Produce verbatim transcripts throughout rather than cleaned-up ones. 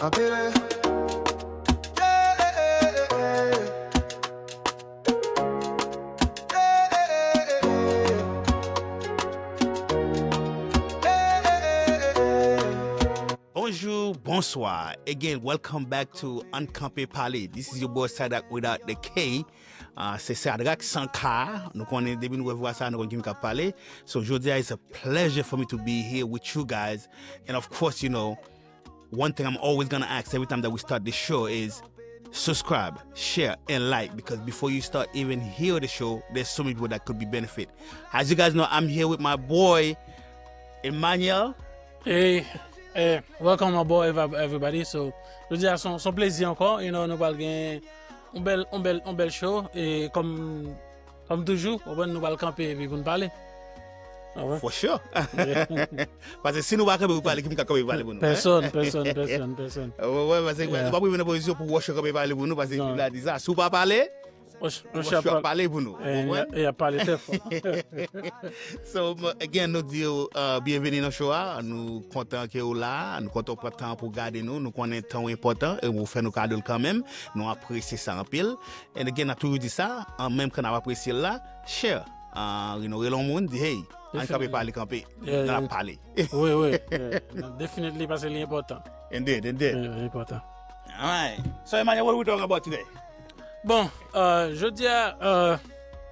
Anpile. Yeah, yeah, yeah, yeah. Yeah, yeah, yeah, yeah. Yeah, yeah, yeah, yeah. Bonjou, bonswa. Again, welcome back to Ann Kanpe Pale. This is your boy Sadak without the K. Uh, se Sadak san K. Nou konnen depi nou wè vwa sa, nou konn ki moun k ap pale. So, jodi a, it's a pleasure for me to be here with you guys. And of course, you know, one thing I'm always gonna ask every time that we start the show is subscribe, share, and like, because before you start even hear the show, there's so many people that could be benefit. As you guys know, I'm here with my boy, Emmanuel. Hey, hey, welcome aboard, every- everybody. So, jodi a se yon, se yon plezi ankò. You know, nou pral gen yon bèl, yon bèl, yon bèl show. E kòm, kòm toujou, ou konprann, nou pral kanpe epi pou n pale. Ah ouais. For sure. Yeah. Paske si nou pa kanpe pou pale, ki moun k ap kanpe pou pale pou nou, hein? Pèsonn, pèsonn, pèsonn, pèsonn. Wè, wè, paske nou pa pou rive nan pozisyon pou wòch yo kanpe pale pou nou, paske Bib la di sa. Si w pa pale, wòch yo ap pale pou nou. Ou konprann? E y ap pale trè fò. So, m- again, nou di w uh, byenveni nan show a. Nou kontan ke w la. Nou kontan w pran tan pou gade nou. Nou konnen tan w enpòtan e w fè nou kado l kanmenm. Nou apresye sa anpil. And again, n ap toujou di sa, an menm ke n ap apresye l la, share. Uh, you know, rele yon moun, di, hey, ann kanpe pale kanpe. Yeah, n ap pale. Wi, wi. Yeah. Definitely, paske li enpòtan. Indeed, indeed. Yeah, li enpòtan. Alright. So, Emmanuel, what are we talking about today? Bon, uh, jodi a, uh,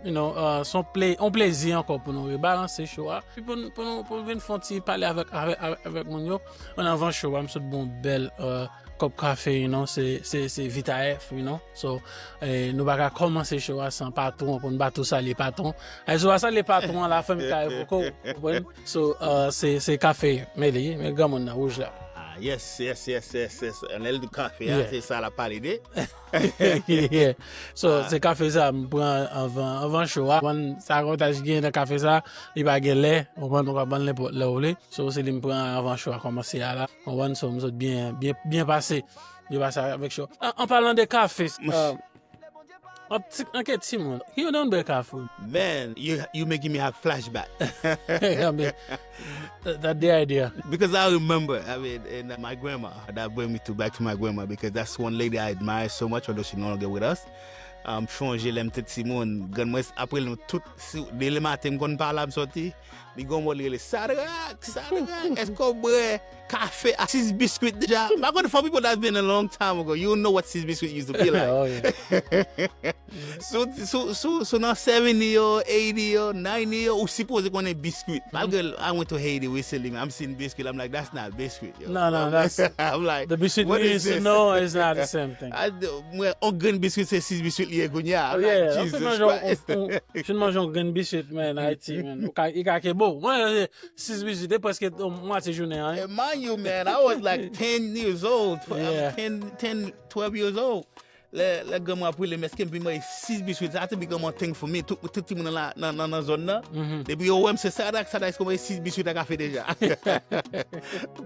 you know, uh, se yon ple- yon plezi ankò pou nou rebalanse show a. Epi pou, n- pou, nou, pou nou vin fè yon ti pale avèk, avèk, avèk, avèk moun yo. An avan show a, m sot bon bèl uh, kòp kafe, you know, se, se, se Vita F, you know. So, eh, nou pa ka kòmanse show a san patwon, pou n pa tou salye patwon. Ay, si w pa salye patwon an, lafanmi ka evoke w, ou konprann? So, uh, se, se kafe, men li, men granmoun nan, wouj la. Ah, yes, yes, yes, yes, yes. Lè l di kafe a, yeah, se sa l ap pale de. Yeah. So, se kafe sa m pran anvan, anvan show a. Bon, sa avantaj gen nan kafe sa, li pa gen lè, ou konprann, ou ka ban l nenpòt lè w vle. So, se li m pran anvan show a kòmanse a la. Ou konprann, so, m sot byen, byen, byen pase. Byen pase avèk show. An, an palan de kafe, uh, an ti, an kèt timoun, ki yo donn bwè kafe? Man, you, you making me have flashback. I mean, that, that the idea. Because I remember, I mean, and my grandma, that bring me to, back to my grandma, because that's one lady I admire so much, although she no longer with us. Um, sonje lè m te timoun, grann mwen ap rele nou tout, si, de le maten m konn pa la m soti, li gon mo li rele, "Sadrak, Sadrak, èske w bwè kafe a sis biskwit deja?" M pa konn, for people that's been a long time ago, you know what sis biskwit used to be like. Oh, yeah. So, so, so, so nan seventy yo, eighty yo, ninety yo, ou sipoze konnen biskwit. Malgre I went to Haiti recently, man, I'm seeing biscuit, I'm like, "That's not biscuit, yo." No, no, that's I'm like, the biscuit we used to know is not the same thing. I do- Mwen, yon grenn biskwit se sis biskwit li ye kounye a. Oh, yeah, Jesus Christ. Ou fin manje yon grenn biskwit, man, Ayiti, man. Ou ka, i ka ke bo. Mwen, sis biskwit, e prèske mwatye jounen an. And mind you, man, I was like ten years old, tw- I was ten, ten, twelve years old. Lè, lè granmwen ap rele m, èske m vin manje sis biswit? Sa te bi granmwen thing for me. Tout, tout timoun nan, la- nan, nan, nan zòn nan. Depi yo wè m se Sadak, Sadak, èske w manje sis biswit ak kafe deja?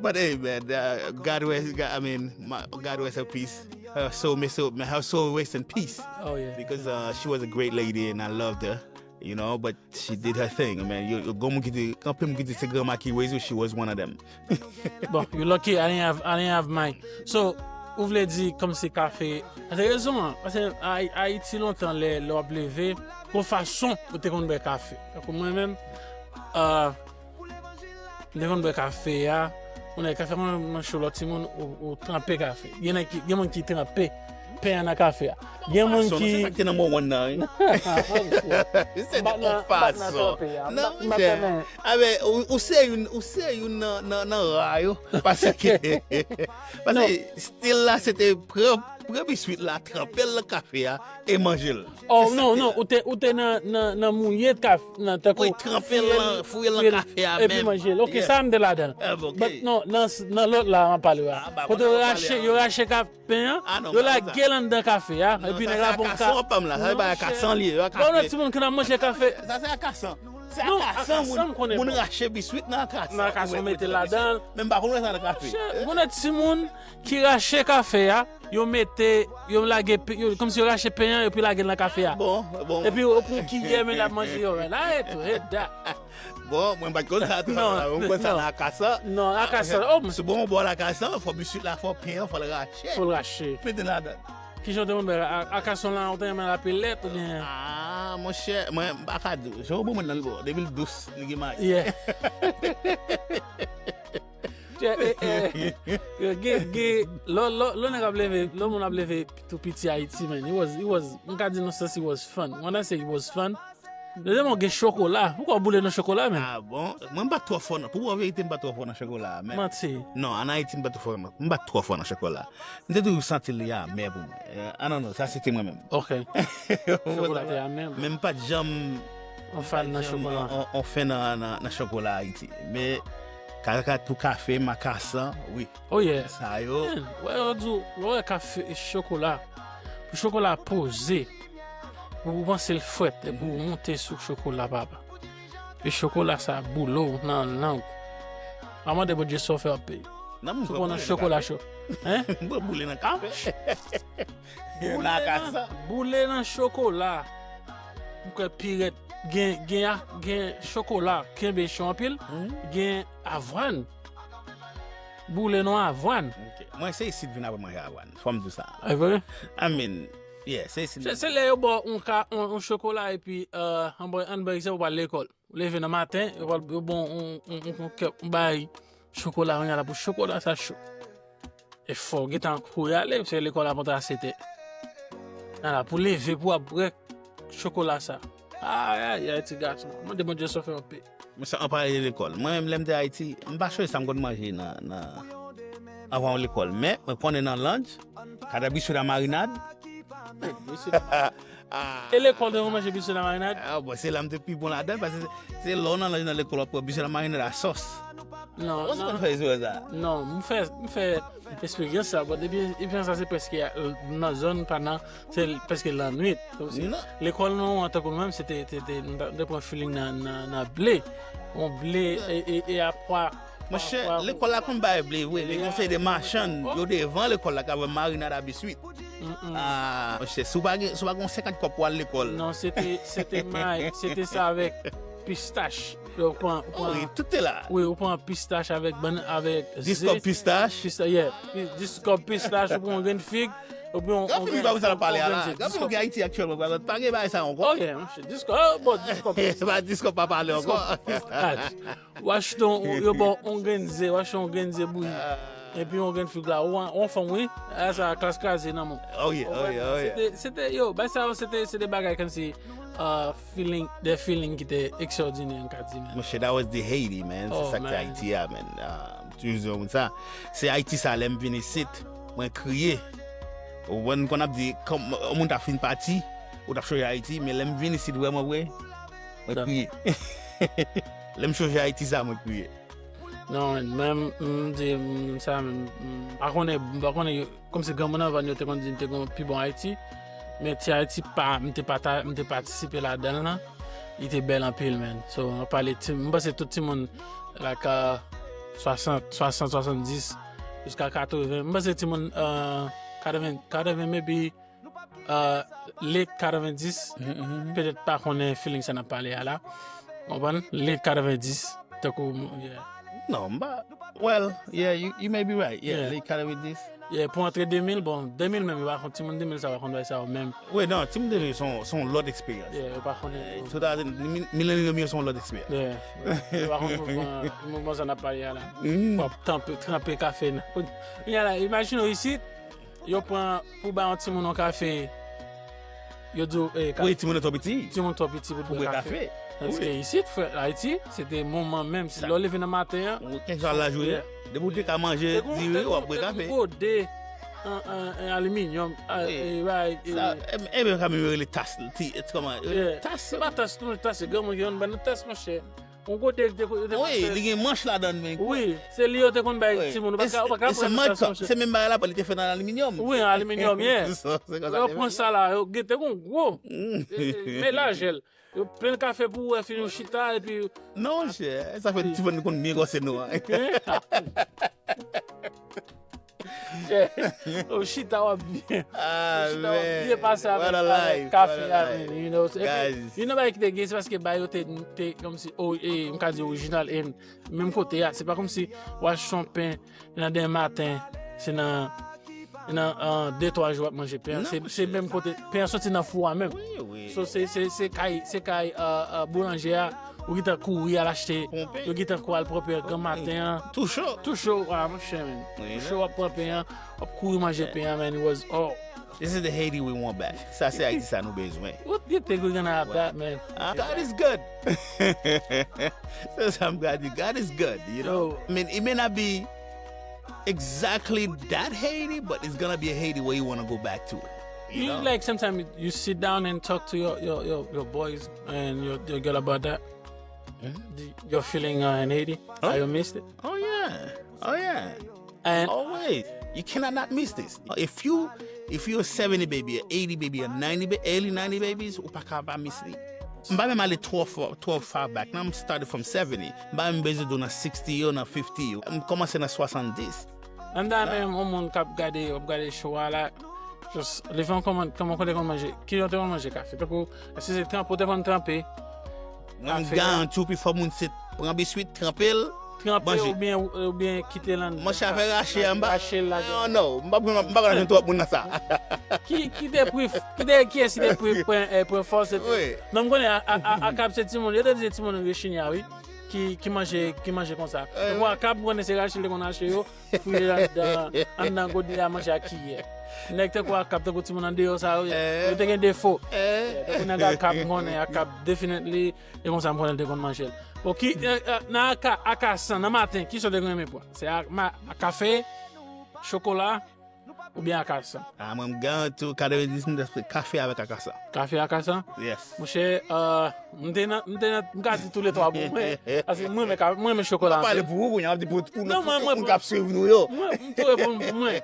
But hey, man, uh, God rest, God, I mean, my, God rest her peace. Her soul, may soul, may her soul rest in peace. Oh, yeah. Because uh, she was a great lady and I loved her, you know, but she did her thing, man. Yo, yo, gon moun ki di, anpil moun ki di se granma ki raise you, she was one of them. Bon, you lucky, I didn't have, I didn't have mine. So, ou vle di kòmsi kafe, se rezon an, paske Ay- Ayiti lontan lè, lè w ap leve, gon fason ou te konn bwè kafe. Tankou mwen menm, uh, m te konn bwè kafe a, ou nan kafe, mwen, mwen cho lòt timoun, ou, ou tranpe kafe. Gen nèg ki, gen moun ki tranpe pen an nan kafe a. Gen moun ki. Se sa k te nan mowon nan, wi. Se te yon fason. Non, monchè. Abe, ou, ou se youn, ou se youn nan, nan, nan ra yo. Paske, paske still la, se te pran, pran biswit la, tranpe l nan kafe a, e manje l. Oh, non, non, ou te, ou te nan, nan, nan mouye kafe, nan tankou. Wi, tranpe l nan, fouye l nan kafe a menm. Epi manje l. Ok, sa m te ladan l. But non, nan, nan lòt la, an pale a. Kote yo rache, yo rache kafe. Pen an, yo lage l anndan kafe a, epi nèg la pran ka. Sa se akasan w ap pale la, sa se pa akasan li ye, yo akasan. Bon, lòt timoun ki nan manje kafe. Sa se akasan. Se akasan moun, moun rache biswit nan akasan. Nan akasan, yo mete ladan. Men m pa konn wè sa nan kafe. Monchè, gon lòt timoun ki rache kafe a, yo mete, yo lage, yo, kòmsi yo rache pen an, epi lage l nan kafe a. Bon, bon. Epi yo pran kiyè, men l ap manje yo, men arete, heda. Bon, mwen pa t konn sa tou. Non, Mwen konn sa non. La Akasan. Non, Akasan. Oh, m- Sou bon bò La Akasan, fò biswit la, fò pen an, fò l rache. Fò l rache. Mete ladan. Kijan w te konn bè a- Akasan lan, ou te renmen l apil lèt oubyen? Ah, monchè, mwen m pa ka di w. Jan w bon mwen nan l bon. Depi l dous, li gen mayi. Yeah. Yeah, eh, eh, eh, ge, ge, lò, lò, lò nèg ap leve, lò moun ap leve tou piti Ayiti, man. It was, it was, m ka di nan sans it was fun. When I say it was fun, dezyèmman, gen chokola. Ou kwè boule nan chokola, man? Ah bon? Mwen m pa twò fò nan. Pou w verite, m pa twò fò nan chokola. Men, Manti. Non, an Ayiti, m pa twò fò nan. M pa twò fò nan chokola. M te toujou santi li amè pou mwen. Eh, Ah non, non, sa se te mwen menm. Ok. Chokola te amè. Men m pa t janm An fan nan chokola. On, on fen nan, nan, nan chokola Ayiti. Men, kaka tou kafe, makasan, wi. Oh yeah. Sa yo. Man, wè, yo di w, wè kafe e chokola. Pou chokola poze. Pou ou panse l frèt, epi ou monte sou chokola, papa. E chokola sa boule w nan lang. A mande Bondye sa w fè w ap peye. Nan moun Sou pran nan chokola cho. Hein? M pran boule nan kafe. Boule Nan nan, kasa. Boule nan chokola. M kwè pirèt gen, gen, a- gen chokola, kenbe cho anpil, gen avwàn. Boule nan avwàn. Ok. Mwen se isit vin apre manje avwàn. Fò m di sa. E vre? I mean, yeah, se isit. Se, se lè yo ba w yon ka, yon, yon chokola epi, euh, an ba, an ba egzanp, ou pral lekòl. Ou leve nan maten, yo pral, yo ba w yon, yon, yon, yon kèk, yon bay chokola, yon ala pou chokola sa cho. E fò w gentan kouri ale, se lekòl ap antre a sèt è. Ala, pou leve, pou w ap bwè chokola sa. Ay, ay, ay, ti gason. Mande Bondye sa w fè w ap peye. Mwen sa an pale de lekòl. Mwen menm lè m te Ayiti, m pa chwazi sa m konn manje nan, nan anvan lekòl. Men, mwen konnen nan lunch, kata biswit a marinad. E lekòl te konn manje biswit a marinad? Ah, bon, se la m te pi bon ladan, paske se, se lè w nan lunch nan lekòl w ap pran biswit a marinad a sòs. Non, Ou se non. konn fè espwa sa? Non, m fè, m fè eksperyans sa, but epi, epi sa se prèske, euh, nan zòn pa nan, se prèske lannwit. Donk, se- Non. Lekòl nou an tankou nou menm, se te, te, te, nou te pran feeling nan, nan, nan ble. On ble e, e, e a pwa. Monchè, pwa- lekòl la konn bay ble vre, men Yeah. konn se de machann, yo devan lekòl la k ap vann marinad a biswit. Mm-mm. Ah, monchè, si w pa gen, si w pa gen yon senkant kòb pou al lekòl. Non, se te, se te may, se te sa avèk pistach. Yo pran, ou Oh, wi, pran, tout te la. wi, ou pran pistach avèk bann, avèk Dis kòb pistach. Pistach, yeah. Pi- dis kòb pistach, ou pran yon grenn fig, ou pran yon Gran figi pa konn sa l ap pale a la. Gran figi ki Ayiti aktyèlman, pa gen bagay sa ankò. Ok, monchè, dis kòb, oh, bon, dis kòb. Se pa dis kòb pa pale ankò. Pistach. Ou achte yon, yo ba w yon grenn ze, ou achte yon grenn ze bouyi. Epi yon grenn fig la, ou an, ou an fanm, wi. A sa, klas kraze nan men w. Oh yeah, oh yeah, oh yeah. Se te, se te, yo, bay sa yo, se te, se te bagay kòmsi, uh, feeling, de feeling ki te ekstraòdinè, m ka di, man. Monchè, that was the Haiti, man. Se Oh, sa k te man. Ayiti a, man. Ah, m toujou di yon moun sa. Se Ayiti sa, lè m vin isit, mwen kriye. Ou konn, konn ap di, kòm yon moun ta fin pati, ou t ap chonje Ayiti, men lè m vin isit vrèman vre, mwen Da- kriye. Lè m chonje Ayiti sa, mwen kriye. Non, men, men, m di, m, sa, m, m pa konnen, m pa konnen, kòmsi granmoun anvan yo te konn di m te gon pi bon Ayiti, men ti Ayiti pa, m te pata, m te patisipe ladan l nan, li te bèl anpil, man. So, mwen pale, ti, m panse tout timoun, like, uh, swasant, swasant, swasanndis, jiska katreven, m panse timoun, uh, katreven, katreven, maybe, uh, late katreven dis, petèt pa konnen feeling sa n ap pale a la. Konprann? Late katreven dis, tankou, yeah. Non, m pa, well, yeah, you, you may be right. Yeah, Yeah. Late katreven dis. Yeah, pou antre de mil, bon, de mil menm, yo pa konn, timoun de mil sa yo pa konn bagay sa yo menm. Wi, non, timoun de mil se yon, se yon lòt eksperyans. Yeah, yo pa konnen. Two thousand, mi- millennium yo se yon lòt eksperyans. Yeah. Yo pa konn mouvman, mouvman sa n ap pale a la. Mm. W ap tanpe, tranpe kafe nan. Kounye a la, imajine w isit, yo pran pou bay yon timoun yon kafe, yo di w, eh, ka- Wi, timoun yo twò piti. Timoun twò piti pou Pou bwè bwè kafe. kafe. Tandis ke isit, frè, Ayiti, se te moman menm, se lè w leve nan maten an, Ou kenz dola la jounen. Yeah. Depi w te ka manje Te gon- diri, te w ap gon- bwè te kafe. gon gode an, an, an aliminyòm, a, Wi. e, bay, e, Sa, e, e menm ka menm rele tas, ti, e, kòman, e, yeah. Tas. Se pa tas, non, tas, se granmoun ki konn ban nou tas, monchè. Yon gode, te, te, te, Wi, li gen manch ladan, men. Wi, se li yo te konn bay Wi. timoun. Ou pa ka, ou pa ka E se pran mad tas, cup, monchè. Se menm bagay la, li te fè nan aliminyòm. Wi, an aliminyòm, yeah. Se sa, se konsa Yo te pran fè. Sa la, yo gen, te gon gwo. Mm. E, e, men lajè l. Yo plen kafe pou wè fini w chita, epi Non, chè, sa fè ti fanm konn byen gwòse nou an. Ou chita w ap byen. Ou chita w ap byen pase avèk kafe a, you know. Epi, you know, bagay ki te gen, se paske bagay yo te, te kòmsi, oh, eh, m ka di orijinal, e menm kote a, se pa kòmsi w al achte yon pen nan demen maten, se nan, nan, ah, de twa jou w ap manje pen an. Se, se menm kote, pen an soti nan fou a menm. So, se, se, se kay, se kay, ah, ah, boulanje a, ou gentan kouri al achte, yo gentan kouri al pran pen an gran maten an. Tou cho. Tou cho, ah, monchè, men. Tou cho, w ap pran pen an, w ap kouri manje pen an, man. It was, oh. This is the Haiti we want back. Sa se Ayiti sa nou bezwen. What do you think we're gonna have back, man? Ah, God is good. So I'm glad you, God is good, you know? I mean, it may not be exactly that Haiti, but it's gonna be a Haiti where you wanna go back to it. You know? Like, sometimes you sit down and talk to your, your, your, your boys and your, your girl about that? The, your feeling, uh, in Haiti? How you missed it? Oh, yeah. Oh, yeah. And always, you cannot not miss this. If you, if you a seventy baby, a eighty baby, a ninety ba-, early ninety babies, ou pa ka pa miss li. M pa menm ale twò far, twò far back. Now I'm started from seventy. M pa menm bezwen di w nan sixty yo, nan fifty yo. M kòmanse nan swasanndis. Anndan menm, yon moun k ap gade, w ap gade show a la, just, li fè yon kòmant, kòman kote konn manje, ki jan te konn manje kafe? Tankou, èske se tranpe, ou te konn tranpe? Mwen, m garanti w, pifò moun se pran biswit, tranpe l, tranpe oubyen, oubyen kite l anndan. Manje afè rache anba. Rache l la. Non, non, m pa, m pa, m pa konn twòp moun nan sa. Ki, ki te pri, ki te, kiyès ki te pri, pran, eh, pran fòs, se te. Non, m konnen a, a, a, Akab se timoun, yo te di se timoun rechini a, wi. Ki, ki manje, ki manje konsa. Tankou Akab, m konnen se rache l te konn rache yo. Fouye anndan, anndan gode a, manje ak kiyè. Nèg tankou Akab, tankou timoun andeyò sa yo, yo te gen defo. Tankou nèg Akab, m konnen Akab, definitely, e konsa m konnen l te konn manje l. Bon, ki, eh, eh, nan aka-, akasan, nan maten, kisa w te renmen pran? Se a-, ma-, kafe, chokola, oubyen akasan? Ah, mwen, m garanti w, katrevenndis pou san kafe avèk akasan. Kafe akasan? Yes. Monchè, euh, m te nan, m te nan, m ka di toulètwa pou mwen. Paske mwen, mwen ka, mwen, men chokola anpil. Pale pou ou, kounye a, m ap di pou, pou, non, mwen, pou mwen, moun k ap swiv nou yo. Mwen, m tou reponn pou mwen.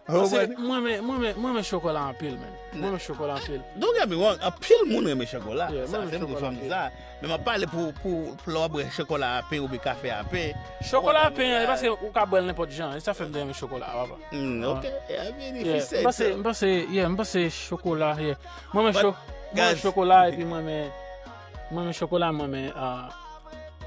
Paske mwen, men, mwen, men, mwen, men chokola anpil, men. Mwen, men chokola anpil. Don't get me wrong, anpil moun renmen chokola. Yeah, sa, mwen, men chokola anpil. Men m ap pale pou, pou, pou lè w ap bwè chokola a pen oubyen kafe a pen. Chokola a pen, e paske ou ka bwè l nenpòt jan. E sa fè m te renmen chokola a, papa. Mm, ok. I mean, if you say so. M panse, m panse, yeah, m panse chokola, yeah. Mwen, men cho-, mwen, men chokola, epi mwen, men, mwen, men chokola, mwen, men, ah,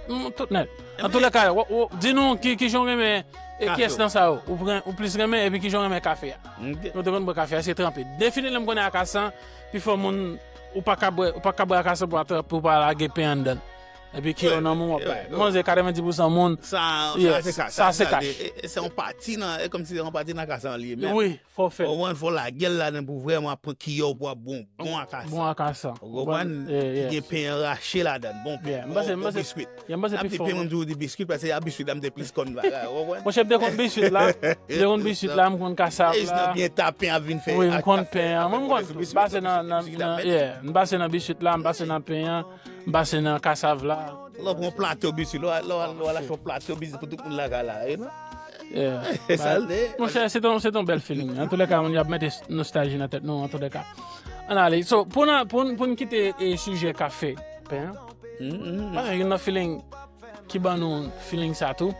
mm, tout nèt. Antoulèka, w, w, di nou ki, ki jan w renmen, e kiyès nan sa yo, ou pran, ou plis renmen, epi ki jan w renmen kafe a. Nou te konn bwè kafe a, se tranpe. Definitely, m konnen akasan, pifò moun, ou pa ka bwè, ou pa ka bwè akasan pou atra-, pou pa lage pen anndan l. Epi ki yo nan moun w ap bay. Mwen, se katrevenndis pou san moun, sa, sa se kach. Sa se kach. E, e, se yon pati nan, e kòmsi se yon pati nan akasan li ye menm. Wi, fò w fè l. Ou konprann, fò w lage l ladan pou vrèman pran kiyè w pou ap bon, bon akasan. Bon akasan. Ou konprann? Ki gen pen an rache ladan, bon pen, bon, bon biswit. Yeah, m panse pifò moun toujou di biswit, paske a biswit la m te plis konn bagay, ou konprann? Monchè, m te konn biswit la, m te konn biswit la, m konn kasav la. E jis nan byen ta pen ap vin fè. Wi, m konn pen an. Mwen, m konn tou. M pase nan, nan, nan, yeah, m pase nan biswit la, m pase nan pen an, m pase nan kasav la. Lè w pran plato biswit, lè w al, lè w al, lè w al achte yon plato biswit pou tout moun lakay la, you know? Yeah. E sa l ye. Monchè, se ton, se ton bèl feeling. Antoulèka, moun y ap mete nostalji nan tèt nou, antoulèka. Ann ale. So, pou n, pou n, pou n kite, eh, sijè kafe, pen an. Paske youn nan feeling ki ban nou feeling sa tou,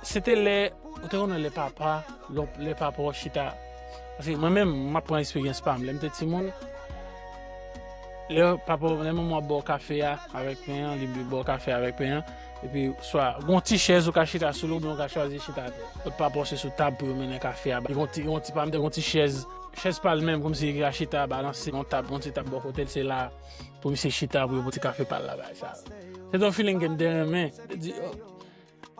se te lè, ou te konnen lè papa, lè, lè papa w chita. Paske mwen menm, m ap pran eksperyans pa m. Lè m te timoun, lè papa w, lè manman w ap ba w kafe a avèk pen an, li ba w kafe a avèk pen an, epi swa gon ti chèz ou ka chita sou li, oubyen ou ka chwazi chita atè. Lòt papa w se sou tab pou yo mennen kafe a ba. Li gon ti, gon ti, pa m te gon ti chèz, chèz pa l menm, kòmsi li ka chita, balanse, gon tab, gon ti tab bò kote l, se la pou misye chita, pou yo pote kafe pa l la, bagay sa. Se te yon feeling ke m te renmen. M te di, oh,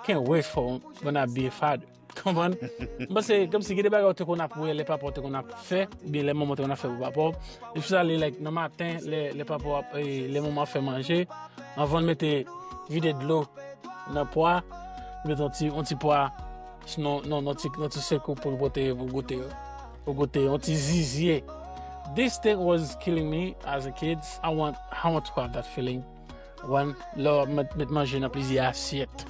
can't wait for when I be a father. Konprann? M panse, kòmsi gen de bagay ou te konn ap wè, lè papa w te konn ap fè, oubyen lè manman w te konn ap fè pou papa w. Especially, like, nan maten, lè, lè papa w ap, eh, lè manman w ap fè manje, anvan l mete, vide dlo nan pwa, mete yon ti, yon ti pwa, non, non, non ti, non ti sekoup pou l pote, pou goute, pou goute, yon ti zizye. This thing was killing me as a kid. I want, I want to have that feeling. When lè w ap met, met manje nan plizyè asyèt.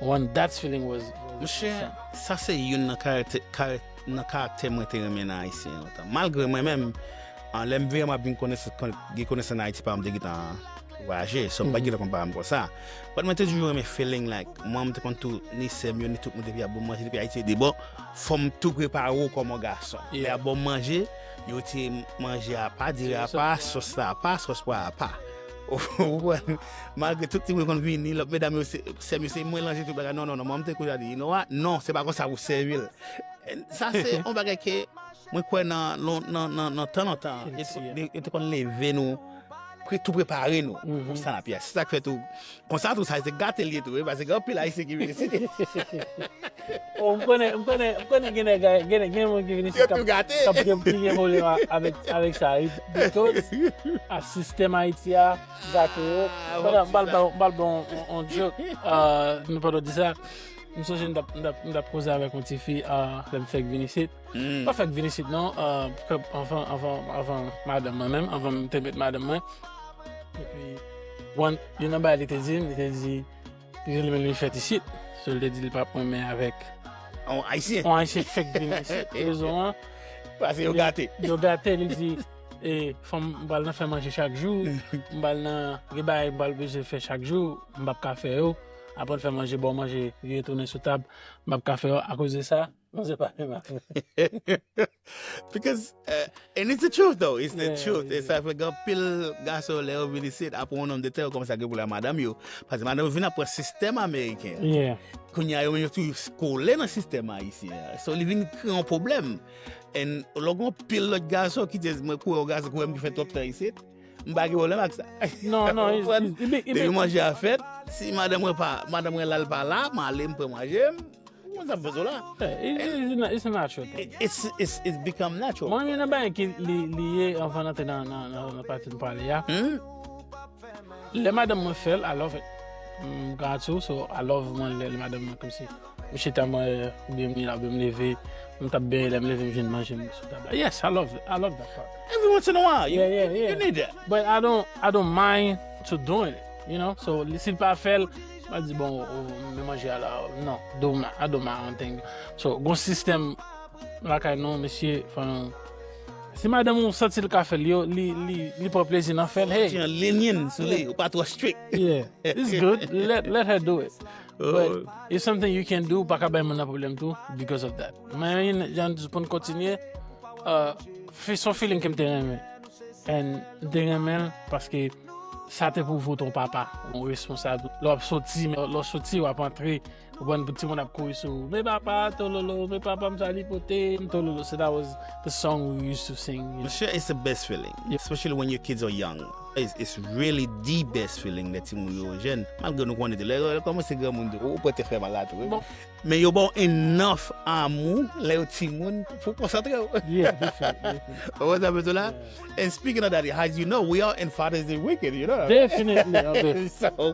When that feeling was, was. Monchè, sa se youn nan karaktè, kara-, nan karaktè mwen te renmen nan Ayisyen lontan. Malgre mwen menm, ah, lè m vrèman ap vin konesans, kon-, gen konesans nan Ayiti, pa m te gentan Vwayaje, so m pa gentan konpare m konsa. But mwen te toujou renmen feeling like, mwen m te konn tou, ni sè m yo, ni tout moun te vin ap ban m manje depi Ayiti, di bon, fò m tou prepare w kòm yon gason. Lè y ap ban m manje, yo te manje apa, diri apa, sòs la apa, sòs pwa apa. Ou konprann? Malgre tout timoun konn vini, lòt medam yo, se- sè m yo, se mwen ranje tout bagay. Non, non, non, mwen m te konn di, you know what? Non, se pa konsa pou sèvi l. Sa se yon bagay ke mwen kwè nan lon- nan nan nan tan lontan, yo te konn- yo te konn leve nou, pre- tou prepare nou pou sa n ap ye a. Se sa k fè tou, konsa tou sa se gate l ye tou wi, paske gen anpil Ayisyen ki vin isit. Oh, m konnen, m konnen, m konnen gen nèg, gen gen moun ki vin isit k ap k ap gen ki gen pwoblèm avèk avèk sa wi. Because a sistèm Ayiti a, gate yo. Pandan m pral ba m pral ba yon yon joke, nou pandan di sa. M sonje m t ap m t ap m t ap koze avèk yon tifi lè m fèk vin isit. M pa fèk vin isit non, anvan anvan anvan madanm mwen menm, anvan m te met madanm mwen. Epi one youn nan bagay li te di m, li te di li menm li fèt isit. So li te di li p ap renmen avèk Yon Ayisyen. yon Ayisyen fèk vin isit. Rezon an, Paske yo gate. Yo gate, li di e fò m pral nan fè manje chak jou, m pral nan gen bagay m pral bezwen fè chak jou, m p ap ka fè yo. Aprann fè manje, ba w manje, vire tounen sou tab, m p ap ka fè yo. Akoz de sa, manzè pa renmen avè m. Because uh, and it's the truth though, it's the yeah, truth. Yeah. Sa fè gen anpil gason lè yo vin isit apre yon nonm de tan yo kòmanse gen pwoblèm madanm yo. Paske madanm yo vin apre sistèm ameriken. Yeah. Kounye a yo menm yo tou kole nan sistèm ayisyen an. So li vin kreye yon pwoblèm. And lè gen anpil lòt gason ki di mwen koure yon gason koure m ki fè twòp tan isit. M pa gen pwoblèm ak sa. Non, non. Depi manje a fèt, si madanm mwen pa, madanm mwen la l pa la, m ale m pran manje m. Ou konn sa m fè sou la. It's a natural thing. It's, it's, it's become natural. Mwen, yon nan bagay ki li, li ye anvan n antre nan, nan, nan, nan pati n pale a. Lè madanm mwen fè l, I love it. M gratis, so I love mwen lè, lè madanm mwen kòmsi. M chita mwen, oubyen m la, oubyen m leve, m t ap benyen, lè m leve, m jwenn manje m sou tab la. Yes, I love it. I love that part. Every once in a while, you, Yeah, yeah, yeah. you need that. But I don't, I don't mind to doing it, you know? So, si l pa fè l, m pa di, bon, oh, men manje a la, non, do ma, I do my own thing. So, gon sistèm lakay nou, mesye, fò nou, si madanm ou santi l ka fè l, yo, li, li, li pran plezi nan fè l, hey. Ti an lenyen sou li, ou pa twò strict. Yeah, it's good. Let, let her do it. But it's something you can do, pa ka bay moun nan pwoblèm tou because of that. Men jan pou n kontinye, uh, se yon feeling ke m te renmen. And m te renmen l paske sa te pwouve w te yon papa, yon responsab. Lè w ap soti, lè w soti, w ap antre, ou konprann, pou timoun ap kouri sou ou. Men papa, tololo, men papa m sa li pote m, tololo. So that was the song we used to sing, you know. Sure, it's the best feeling, especially when your kids are young. It's, it's really the best feeling lè timoun yo jèn. Malgre nou konnen tou, lè yo kòmanse granmoun tou, ou pwete fè mal la tou. Men yo ba w enough amou lè yo timoun pou konsantre w. Yeah, definitely, definitely. Ou konn sa m vle di w la? And speaking of that, as you know, we are in Father's Day weekend, you know. Definitely, okay. So,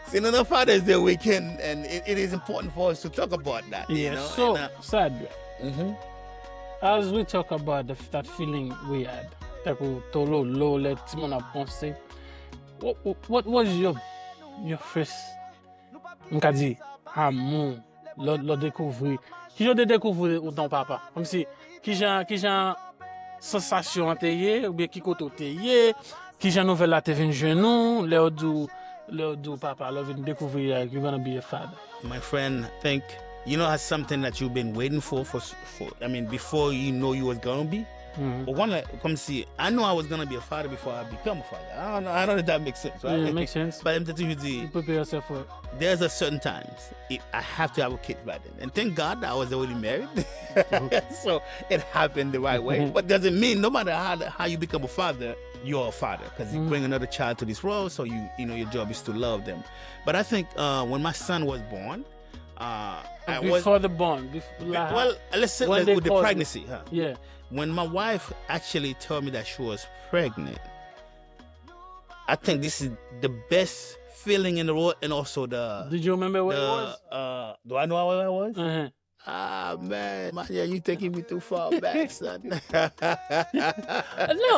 se nou nan Father's Day weekend, and it, it is important for us to talk about that, you Yeah, know. so, And, uh, Sad, as we talk about the, that feeling we had, tankou tololo, lè timoun ap panse, what, what, what was your, your first, m ka di, amou, lè, lè w dekouvri, kijan w te dekouvri ou t on papa? Kòmsi, kijan, kijan sansasyon an te ye, oubyen ki kote w te ye, kijan nouvèl la te vin jwenn ou, lè yo di w, lè yo di w papa, lè w vin dekouvri, like, you're gonna be a father? My friend, think, you know, that's something that you've been waiting for, for, for, I mean, before you know you was gonna be. Ou konn, kòmsi, I know I was gonna be a father before I become a father. I don't know, I don't know if that makes sense, right? Yeah, it makes sense. But I'm telling you, the, You prepare yourself for it. There's a certain times it, I have to have a kid by then. And thank God I was already married. So it happened the right way. But doesn't mean no matter how, how you become a father, you're a father. Because you bring another child to this world, so you, you know, your job is to love them. But I think uh, when my son was born, uh, I was Before the born, before, like, well, let's say when like, they with the call you. Pregnancy, huh? Yeah. When my wife actually told me that she was pregnant, I think this is the best feeling in the world, and also the Did you remember what it the was? Uh, do I know how old I was? Uh-huh. Ah man, man, yeah, you taking me too far back, son. No,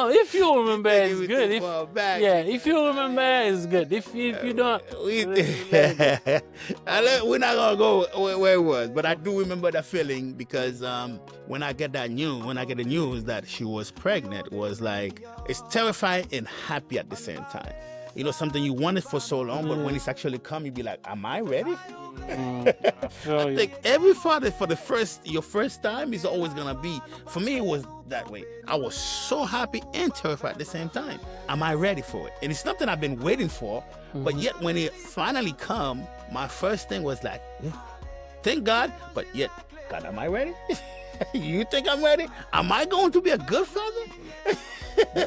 if you remember, it's Taking me good. too If, far back. Yeah, if you remember, it's good. If if you don't, We, let it go. I let- we're not gonna go where, where it was, but I do remember that feeling because um, when I get that news, when I get the news that she was pregnant, was like it's terrifying and happy at the same time. you know, something you wanted for so long, but when it's actually come, you be like, "Am I ready?" Mm, I feel I you. think every father, for the first, your first time is always gonna be. For me, it was that way. I was so happy and terrified at the same time. Am I ready for it? And it's something I've been waiting for. But yet, when it finally come, my first thing was like, "Yeah, thank God." But yet, "God, am I ready? You think I'm ready? Am I going to be a good father?"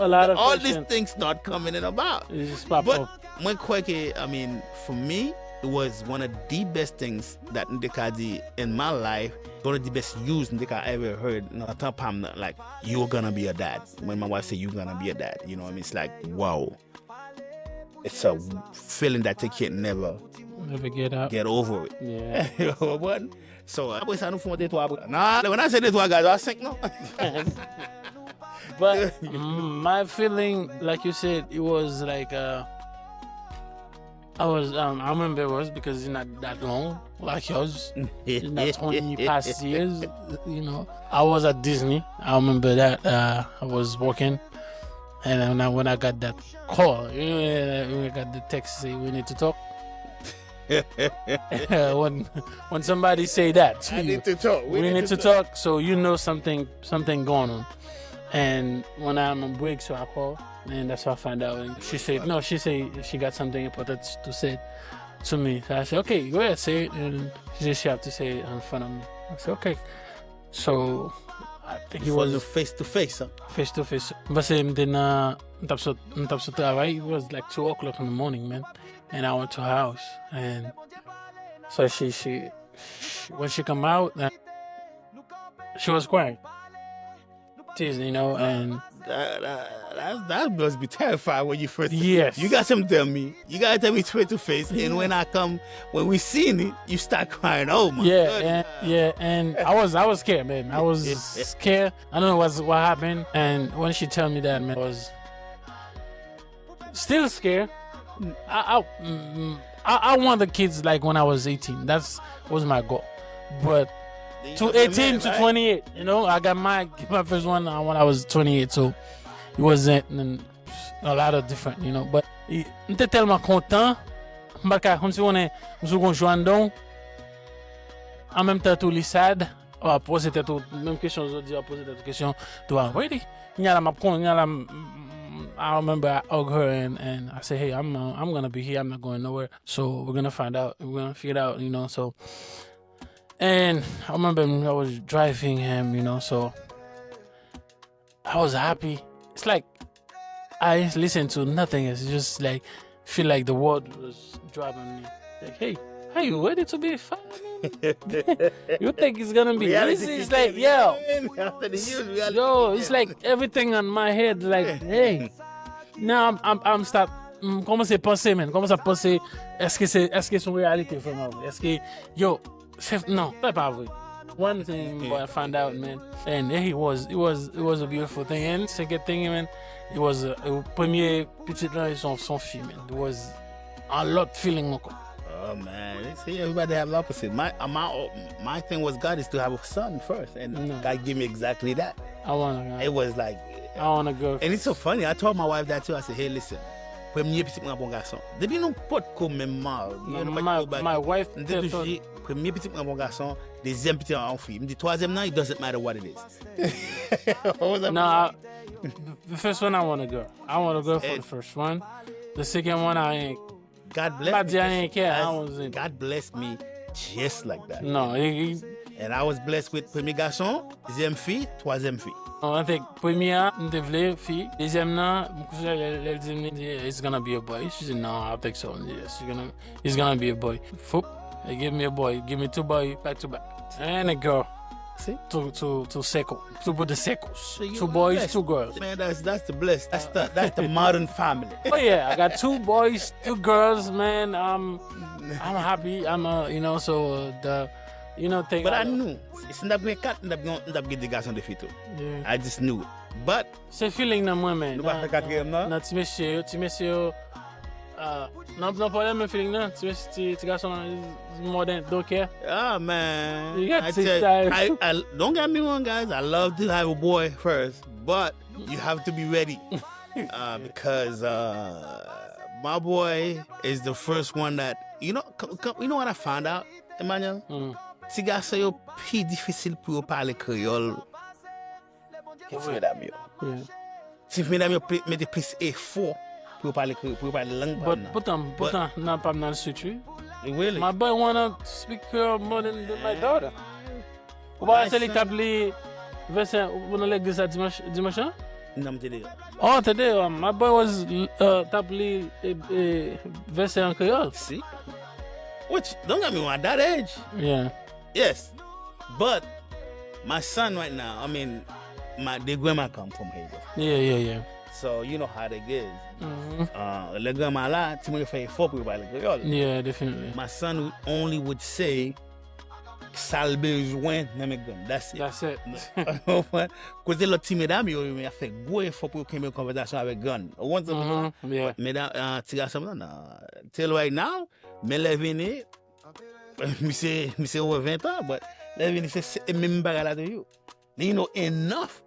A lot of All these questions. Things start coming in about. It just pop But up. Mwen kwè ke, I mean, for me, it was one of the best things that m te ka di in my life, one of the best use m te ka ever heard nan tan pa m nan. Like, "You're gonna be a dad." When my wife said, "You're gonna be a dad," you know what I mean? It's like, wow. It's a feeling that you can never Never get up. Get over it. Yeah. Yo, but, so, apre sa, nou fè yon de twa. Nan, when I say de twa, guys, a senk non. But mm, my feeling, like you said, it was like uh, I was um, I remember it was because it's not that long, like yours. It's not twenty past years, you know. I was at Disney. I remember that uh, I was working, and when I, when I got that call, you know, when I got the text say we need to talk. when when somebody say that to I you, need to talk. we need to talk, so you know something something going on. And when I'm on break, so I call, and that's how I find out. And she said no, she said she got something important to say to me. So I said, okay, go ahead, say it. And she said she have to say it in front of me. I said, okay. So I think he It was was a face to face, huh? Face to face. But say, then uh, m t ap sot, m t ap sot travay. It was like two o'clock in the morning, man. And I went to her house, and so she she, she when she come out, uh, she was crying, tears, you know, and That, that, that, that must be terrified when you first. Yes. You got something to tell me. You gotta tell me straight to face. And when I come, when we seen it, you start crying. Oh my yeah, goodness. And yeah, and I was I was scared, man. I was scared. I don't know what's what happened, and when she tell me that, man, I was still scared. I I, mm, I I want the kids like when I was eighteen. That's was my goal. But to eighteen to twenty-eight, you know, I got my my first one uh, when I was twenty-eight, so it wasn't mm, a lot of different, you know. But it- m te tèlman kontan, m pa ka konn si w konnen m sou gon jwa anndan w. An menm tan tou li sad, w ap poze tèt ou menm kesyon jodi, w ap poze tèt ou kesyon do I ready? Nya la m ap konn, nya la m- m- m- I remember I hug her and, and I say, hey, I'm uh, I'm gonna be here, I'm not going nowhere. So we're gonna find out, we're gonna figure it out, you know. So and I remember I was driving him, you know, so I was happy. It's like I didn't listen to nothing else. It's just like feel like the world was dropping me. Like, hey, are you ready to be a father? You think it's gonna be Reality easy? It's kick like, in. yo, After the years, reality yo, kick it's in. Like everything on my head, like, hey. Now I'm I'm, I'm start. M kòmanse panse, man. Kòmanse ap panse, èske se èske se yon reyalite vrèman vre? Èske, yo, se, non, se pa vre. One thing, but I found out, man. And it was, it was, it was a beautiful thing. And second thing, man, it was a, a premye pitit lan, se yon se yon fi, man. It was a lot feeling ankò. Oh man, they say everybody have opposite. My uh, my uh, my thing was God is to have a son first, and No. God gave me exactly that. I want a, It was like, I want a girl. And it's so funny. I told my wife that too. I said, hey, listen, premye pitit mwen ap yon gason. Depi nou potko menm mari, No, nou my, potko my wife m te tell toujou her- di, premye pitit mwen ap yon gason, dezyèm pitit mwen ap yon fi. M di twazyèm nan, it doesn't matter what it is. What was that? No, I, the first one I want a girl. I want a girl for Eh. The first one. The second one I ain't. God bless But me. the I ain't care. I God- wasn't. God blessed me just like that. No, he, he, And I was blessed with premye gason, dezyèm fi, twazyèm fi. No, I think premye a, m te vle fi. Dezyèm nan, m koute lè lè l di m, it's gonna be a boy. She said, no, I think so. Yes, it's gonna, it's gonna be a boy. Foup, they give me a boy. Give me two boy back to back. And a girl. See? To, to, to circle. To put the circles. You Two were boys, blessed. Two girls. Man, that's that's the bless. That's the that's the modern family. Oh yeah, I got two boys, two girls, man. Um, I'm happy. I'm uh, you know, so uh, the, you know, thing. But I knew. Si n t ap gen kat, n t ap gen- n t ap gen de gason, de fi tou. Yeah. I just knew it. But Se feeling nan mwen, man. Nou pa fè katriyèm nan? Nan ti mesye yo, ti mesye yo. Uh, nan nan pwoblèm men feeling nan, ti mesye, ti, ti gason nan is more than don't care. Ah man, You got I, to tell- style. I, I don't get me wrong, guys. I love to have a boy first, but you have to be ready uh, because uh, My boy is the first one that, you know, c- c- you know what I found out, Emmanuel? Ti gason yo pi difisil pou yo pale kreyòl ke ti medam yo. Ti medam yo pli- mete plis efò pou yo pale kreyòl, pou yo pale lang pa But poutan, poutan, nan pa nan street wi. Really? My boy wanna speak Creole more than, than my daughter. Ou pa wè se li k t ap li vèsè ou nan legliz la dimanch dimanch lan? Non, m te deyò. Oh, today, um, my boy was uh, t ap li eh, eh, vèsè an kreyòl. See? Which, don't get me wrong, at that age, Yeah. yes. But my son right now, I mean, my the grandma come from Haiti. Yeah, yeah, yeah. So you know how they get. Mhm. Uh, le grandma la, ti mwen fè efò pou yo pale kreyòl. Yeah, definitely. My son only would say sa l bezwen nan men grann. That's it. That's it. Kote lòt ti medam yo, yo fè gwo efò pou yo kenbe konvèsasyon avèk grann. Ou konn sa m di? Mhm, yeah. Medam, uh, ti gason nan, nan. Till right now, men lè vini, misye, misye wè ven tan, but lè vini, se, se menm bagay la toujou. Li know enough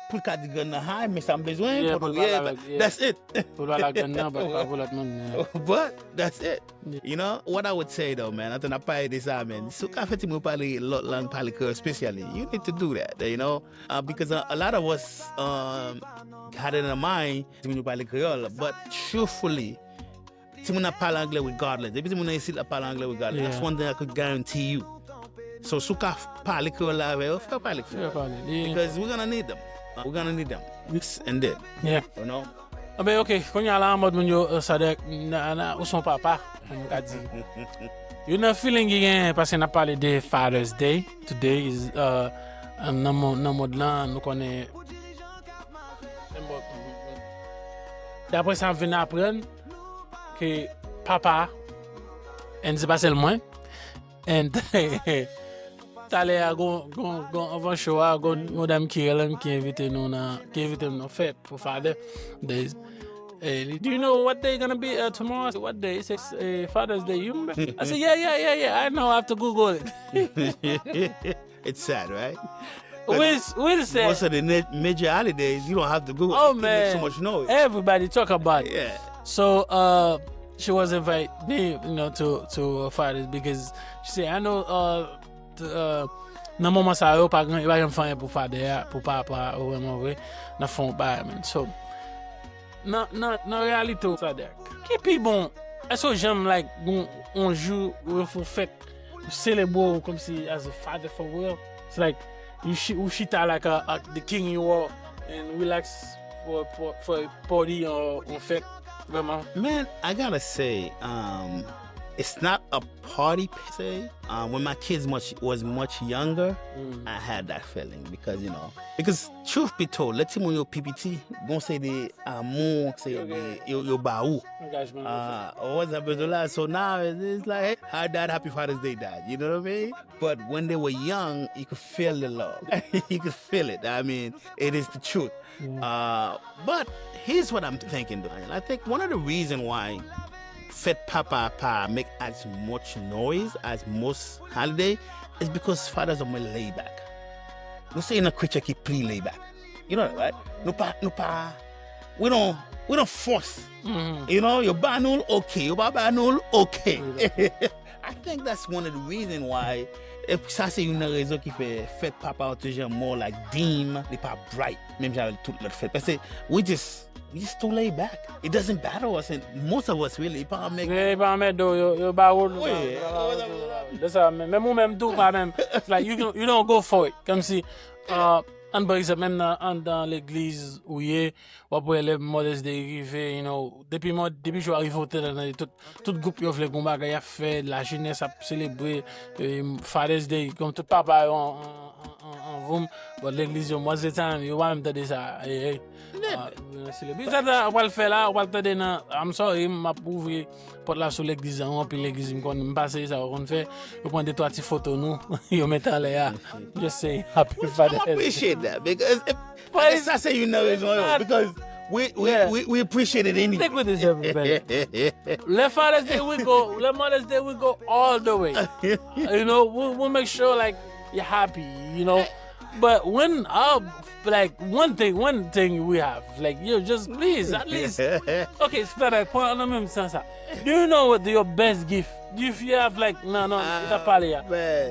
pou l ka di grann nan hi, men sa m bezwen, Yeah, pou pou l nou pale ye, avèk, yeah. That's it. Pou l pale ak grann nan, pa pa pou lòt moun. Yeah. But that's it. You know, what I would say though, man, antan n ap pale de sa, man, si w ka fè timoun yo pale lòt lang, pale kreyòl specially, you need to do that, you know, uh, because a, a lot of us um, had it in our mind, timoun yo pale kreyòl, but truthfully, timoun ap pale anglè regardless. Depi timoun nan isit ap pale anglè regardless. That's Yeah. One thing I could guarantee you. So, si w ka f- pale kreyòl la avè yo, fè yo pale Yeah, kreyòl. pale. Yeah. Because we're gonna need them. We're gonna need them. This and that. Yeah. You know? Anben, ok, kounye a la, an mòd moun yo, uh, Sadek, na, na, ou son papa, m ka di. Youn nan feeling ki gen, paske n ap pale de Father's Day, today is, uh, nan, mo- nan mond lan, nou konnen. Dapre sa m vin aprann, ke papa, and se pa sèl mwen, and talè a gon gon gon anvan show a gon gon dam ki rele m ki envite nou nan ki envite m nan fèt pou Father Days. Hey, do you know what day gonna be uh, tomorrow? I said, what day? He says uh, Father's Day. You remember? I said, yeah, yeah, yeah, yeah. I know. I have to Google it. It's sad, right? We'll, we'll say. Most of the na- major holidays, you don't have to go. Oh It makes so man, much noise. Everybody talk about it. Yeah. So uh, she was invite me, you know, to to a Father's because she said, I know uh, the, uh nan moman sa yo pa gen pa gen fanyen pou Father a, pou papa ou vrèman vre nan fon ba men. So nan nan nan reyalite ou sa dèk. Ki pi bon? Èske ou janm like gon on jou ou fè fèt ou selebre ou kòmsi as a father for real? It's like you shi, ou chita like a, a the king you are and relax for for for a party or on fèt vrèman. Man, I gotta say, um, it's not a party per se. Um, when my kids much was much younger, I had that feeling because you know because truth be told, lè timoun yo pi piti, gon se de amour, se de yo yo ba ou. Engagement. Uh, what's up, brother? So now it's, it's like, hey, hi, dad, happy Father's Day, dad. You know what I mean? But when they were young, you could feel the love. You could feel it. I mean, it is the truth. Uh, but here's what I'm thinking, Daniel. I think one of the reasons why Fèt Papa pa make as much noise as most holiday is because fathers are more laid back. Nou se yon creature ki pli laid back. You know that, right? Nou pa, nou pa, we don't, we don't force. You know, yo ba nou l, okay. Yo pa ba nou l, okay. I think that's one of the reason why e sa se youn nan rezon ki fè fèt papa an toujou more like dim, li pa bright menm jan avèk tout lòt fèt. Paske we just we just too laid back. It doesn't bother us and most of us really pa anmèg. Men pa anmède yo, yo ba ou. Wi. De sa, men menm ou menm tou pa menm. It's like you don't, you don't go for it. Kòmsi uh, an pa egzanp menm nan anndan legliz ou ye, w ap wè lè Mother's Day rive, you know, depi mò depi jou a rive ou te tande tout tout gwoup yo vle gon bagay y ap fè, lajenès ap selebre eh, Father's Day, kòm tout papa yo an, an, an, an, an voum, but legliz yo most of the time yo pa menm tande sa. Eh, eh. Ah, yo selebre. Sa ta w pral fè la, w pral tande nan I'm sorry, m ap ouvri pòt la sou legliz la, anpil legliz m konn m pase sa yo konn fè, yo pran de twa ti foto nou, yo met anlè a. Just say happy I Father's Day. Appreciate that because if, like, sa se youn nan rezon yo because we we, Yeah. we we appreciate it anyway. Stick with this, everybody. Lè Father's Day we go, lè Mother's Day we go all the way. You know, we we make sure like you're happy. You know, But when uh, like one thing, one thing we have, like yo, just please, at least. Okay, it's better. Pran nan menm sans sa. Do you know what your best gift? If you have like no no, uh, pale ya.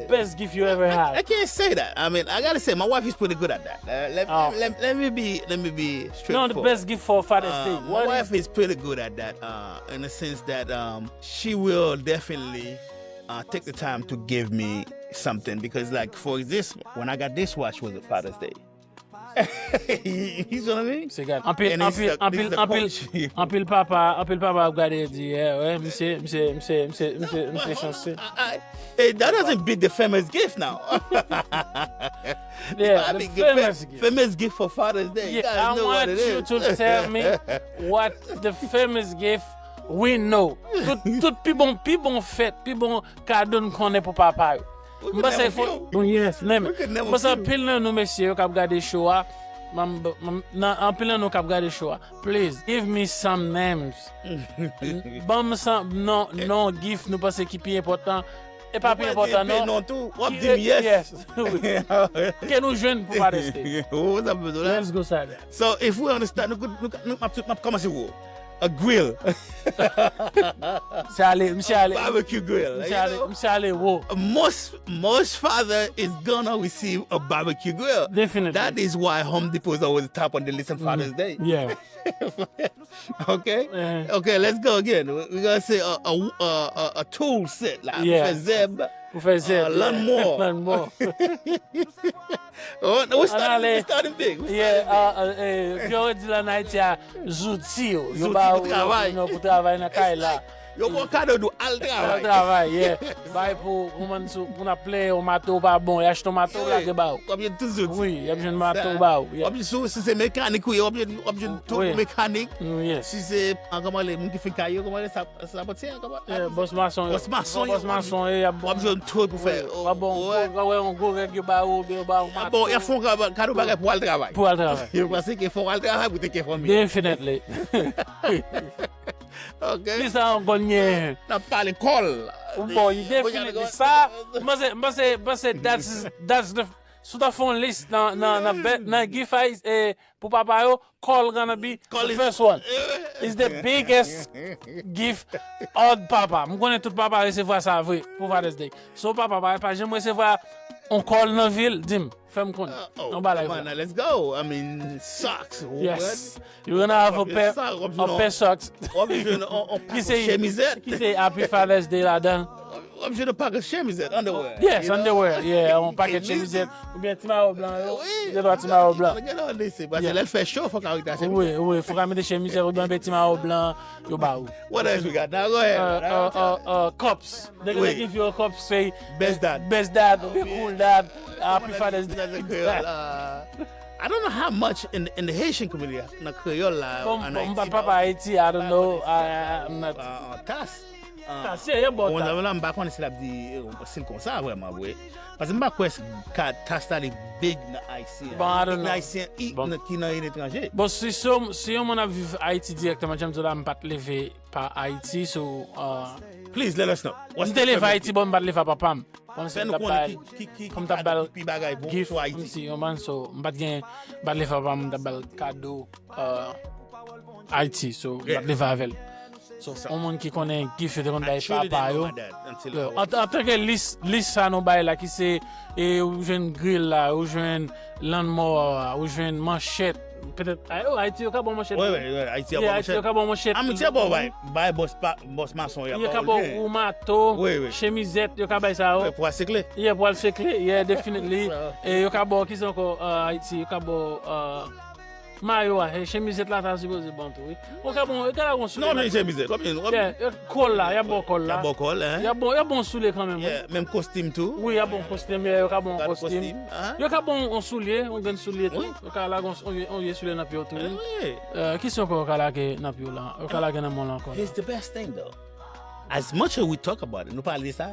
Best gift you ever had. I can't say that. I mean, I gotta say, my wife is pretty good at that. Uh, let, oh. let, let me be, let me be straightforward. No, the best gift for Father's uh, Day. My what wife is pretty good at that. Uh, in the sense that um, she will definitely uh, take the time to give me something because, like, for this, when I got this watch was Father's Day. You see what I mean? Se gad. Anpil, anpil, anpil, anpil, anpil papa, anpil papa ap gade yo di, yeah, ouais, misye, misye, misye, misye, misye, misye chanse. Hey, that doesn't beat the famous gift now. Yeah, the famous gift. Famous gift for Father's Day. Yeah, I want you to tell me what the famous gift we know. Tout, tout pi bon, pi bon fèt, pi bon kado n konnen pou papa yo. M panse fò, yes, name it. M panse anpil nan nou mesye yo k ap gade show a, nan anpil nan nou k ap gade show a, please give me some names. Ban m san non, non gift nou panse ki pi enpòtan. E pa pi enpòtan non. W ap di m yes. Ke nou jwenn pou Father's Day. Let's go, Saga. So if we understand, nou m ap kòmanse wo. A grill. Misye ale, misye ale. Barbecue grill. Misye ale, misye ale wo. Most most father is gonna receive a barbecue grill. Definitely. That is why Home Depot is always top on the list on Father's Day. Yeah. Okay. Okay, let's go again. We, we gonna say a a a, a, a tool set la. Yeah. Fè zèb. Pou fè zèb. Lawnmower. Lawnmower. Oh, we starting, we starting big. Yeah, uh, uh, eh, yo di la nan Ayiti a, zouti yo. Yo ba ou yo pou travay nan kay la. Yo ba w kado dou al travay. Al travay, yeah. Bay pou ou mann sou pou n ap plenyen yon mato pa bon, y achte yon mato lage ba ou. W ap jwenn tout zouti. Wi, y ap jwenn mato ba ou. W ap jwenn si se mekanik ou ye, w ap jwenn tout mekanik. Si se an kòman le moun ki fè kay yo, kòman le sa. Sa pati an kaba. Bòs mason yo. Bòs mason yo. Bòs mason yo, y ap bon. W ap jwenn tout pou fè. W ap bon, w ap wè yon gwo règ yo ba ou, oubyen yo ba ou mato. Bon, y ap fè yon kado bagay pou al travay. Pou al travay. Yo panse ke fò w al travay pou te ke fanmi. Definitely. Ok. Li sa yon gòl nye. N ap pale kòl. Bon, definitely. Sa, m panse, m panse, m panse that's, that's the, si w ta fè yon lis nan, nan, nan, nan gift, eh, pou papa yo, kòl gonna be the first one. It's the biggest gift all papa. M konnen tout papa resevwa sa vre pou Father's Day. So papa pa, pa janm resevwa on kòl nan vil, di m, fè m konnen. On bagay sa. Let's go. I mean, socks. Yes. You're gonna have a pair, a pair socks. Ki se, ki se Happy Father's Day ladan. W ap jwenn yon pakèt chemizèt, underwear. Yes, underwear, yeah, yon pakèt chemizèt. Oubyen ti mayo blan yo. Wi. Gen dwa ti mayo blan. Gen dwa lese, paske lè l fè cho, fòk a mete chemizèt. Wi, wi, fòk a mete chemizèt oubyen yon ti mayo blan, yo ba ou. What else we got? Now go ahead. Uh, uh, uh, uh, cups. They gonna give you a cups, say, best dad. Best dad, oubyen cool dad. Happy Father's Day. I don't know how much in, in the Haitian community, nan kreyòl la, an Ayiti, papa Ayiti, I don't know, I, I'm not. Tas. Tasye, yo bò tas. Mwen la, m pa konnen si l ap di, eh, si l konsa vrèman vre. Paske m pa kwè ka tas la li big nan Ayisyen. Bon, I don't know. Nan Ayisyen ki nan etranje. Bon, si, si, si yon moun ap viv Ayiti dirèkteman, jan m di w la, m pa t leve pa Ayiti, so, uh, please let us know. M te leve Ayiti, bon, m pa t leve a papa m. Fè nou konnen ki, ki, ki, ki kado ki pi bagay bon sou Ayiti. Kòmsi, yon man, so, m pa t gen, m pa t leve a papa m, m t ap ba l kado, uh, Ayiti, so, m pa t leve avè l. So, yon moun ki konnen gift yo te konn bay papa yo. Antanke lis, lis sa nou bay la ki se, e, ou jwenn grill la, ou jwenn lawnmower a, ou jwenn manchèt. Petèt, Ayiti yo ka bon manchèt. Wi, wi, Ayiti yo ka bon manchèt. Ayiti yo ka bon manchèt. Bay bòs mason yo ka bon ou mato, chemizèt, yo ka bay sa yo. Pou al sekle. Yeah, pou al sekle, yeah, definitely. E yo ka bon, ki sa ankò, Ayiti, yo ka bon, Mayo a, e chemizèt la ta sipoze bon tou, wi. Ou ka bon, e ka la gon soulye. Non, men chemizèt, w ap jwenn, w ap jwenn. Kòl la, y ap bon kòl la. Y ap bon kòl, hein? Y ap bon, y ap bon soulye kanmenm, wi. Menm kostim tou. Wi, y ap bon kostim, yeah, yo ka bon kostim. Yo ka bon yon soulye, yon grenn soulye tou. Yo ka la gon yon vye soulye nan pye w tou, wi. Ki sa ankò yo ka lage nan pye w la? Yo ka lage nan men w la ankò. Here's the best thing though. As much as we talk about it, nou pale de sa,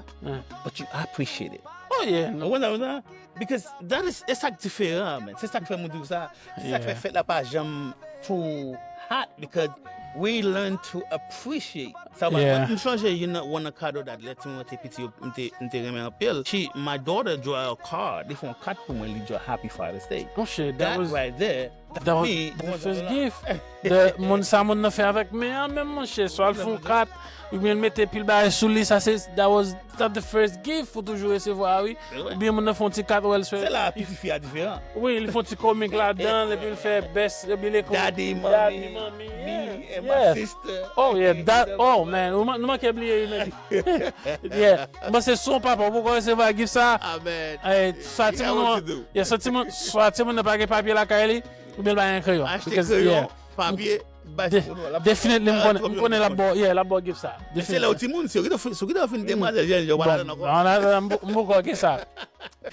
but you appreciate it. Oh yeah. Ou konprann sa? Because that is, e sa k diferan, man. Se sa k fè mwen di w sa. Se sa k fè fèt la pa janm too hot because we learn to appreciate. Sa va, yeah. M sonje youn nan, one nan kado dat lè ti mwen te piti, m te, m te renmen anpil. She, my daughter draw a card. Li fè yon kat pou mwen, li draw Happy Father's Day. Monchè, that was, that was the first gift. The, moun sa moun nan fè avèk men an menm, monchè. Swa l fè yon kat, oubyen l mete pil bagay sou li, sa se, that was, that the first gift ou toujou resevwa, wi. Oubyen moun nan fè yon ti kat, wè l fè. Se la, pitit fi a diferan. Wi, li fè yon ti komik ladan l, epi l fè best, epi l ekri Daddy, Mommy, me and my sister. Oh, yeah, that, oh, man, nou manke bliye, wi, men. Yeah, mwen se son papa, ou poko resevwa gift sa. Amen. Sa timoun, yeah, sa timoun, sa timoun nan pa gen papye lakay li, oubyen l pa gen kreyon. Achte kreyon, papye, bay pou nou. Definitely, m konnen, m konnen l ap ba w, yeah, l ap ba w gift sa. Se lè w timoun, si w kite w fin demwazèl jènjan, w pa ladan ankò. M poko gen sa.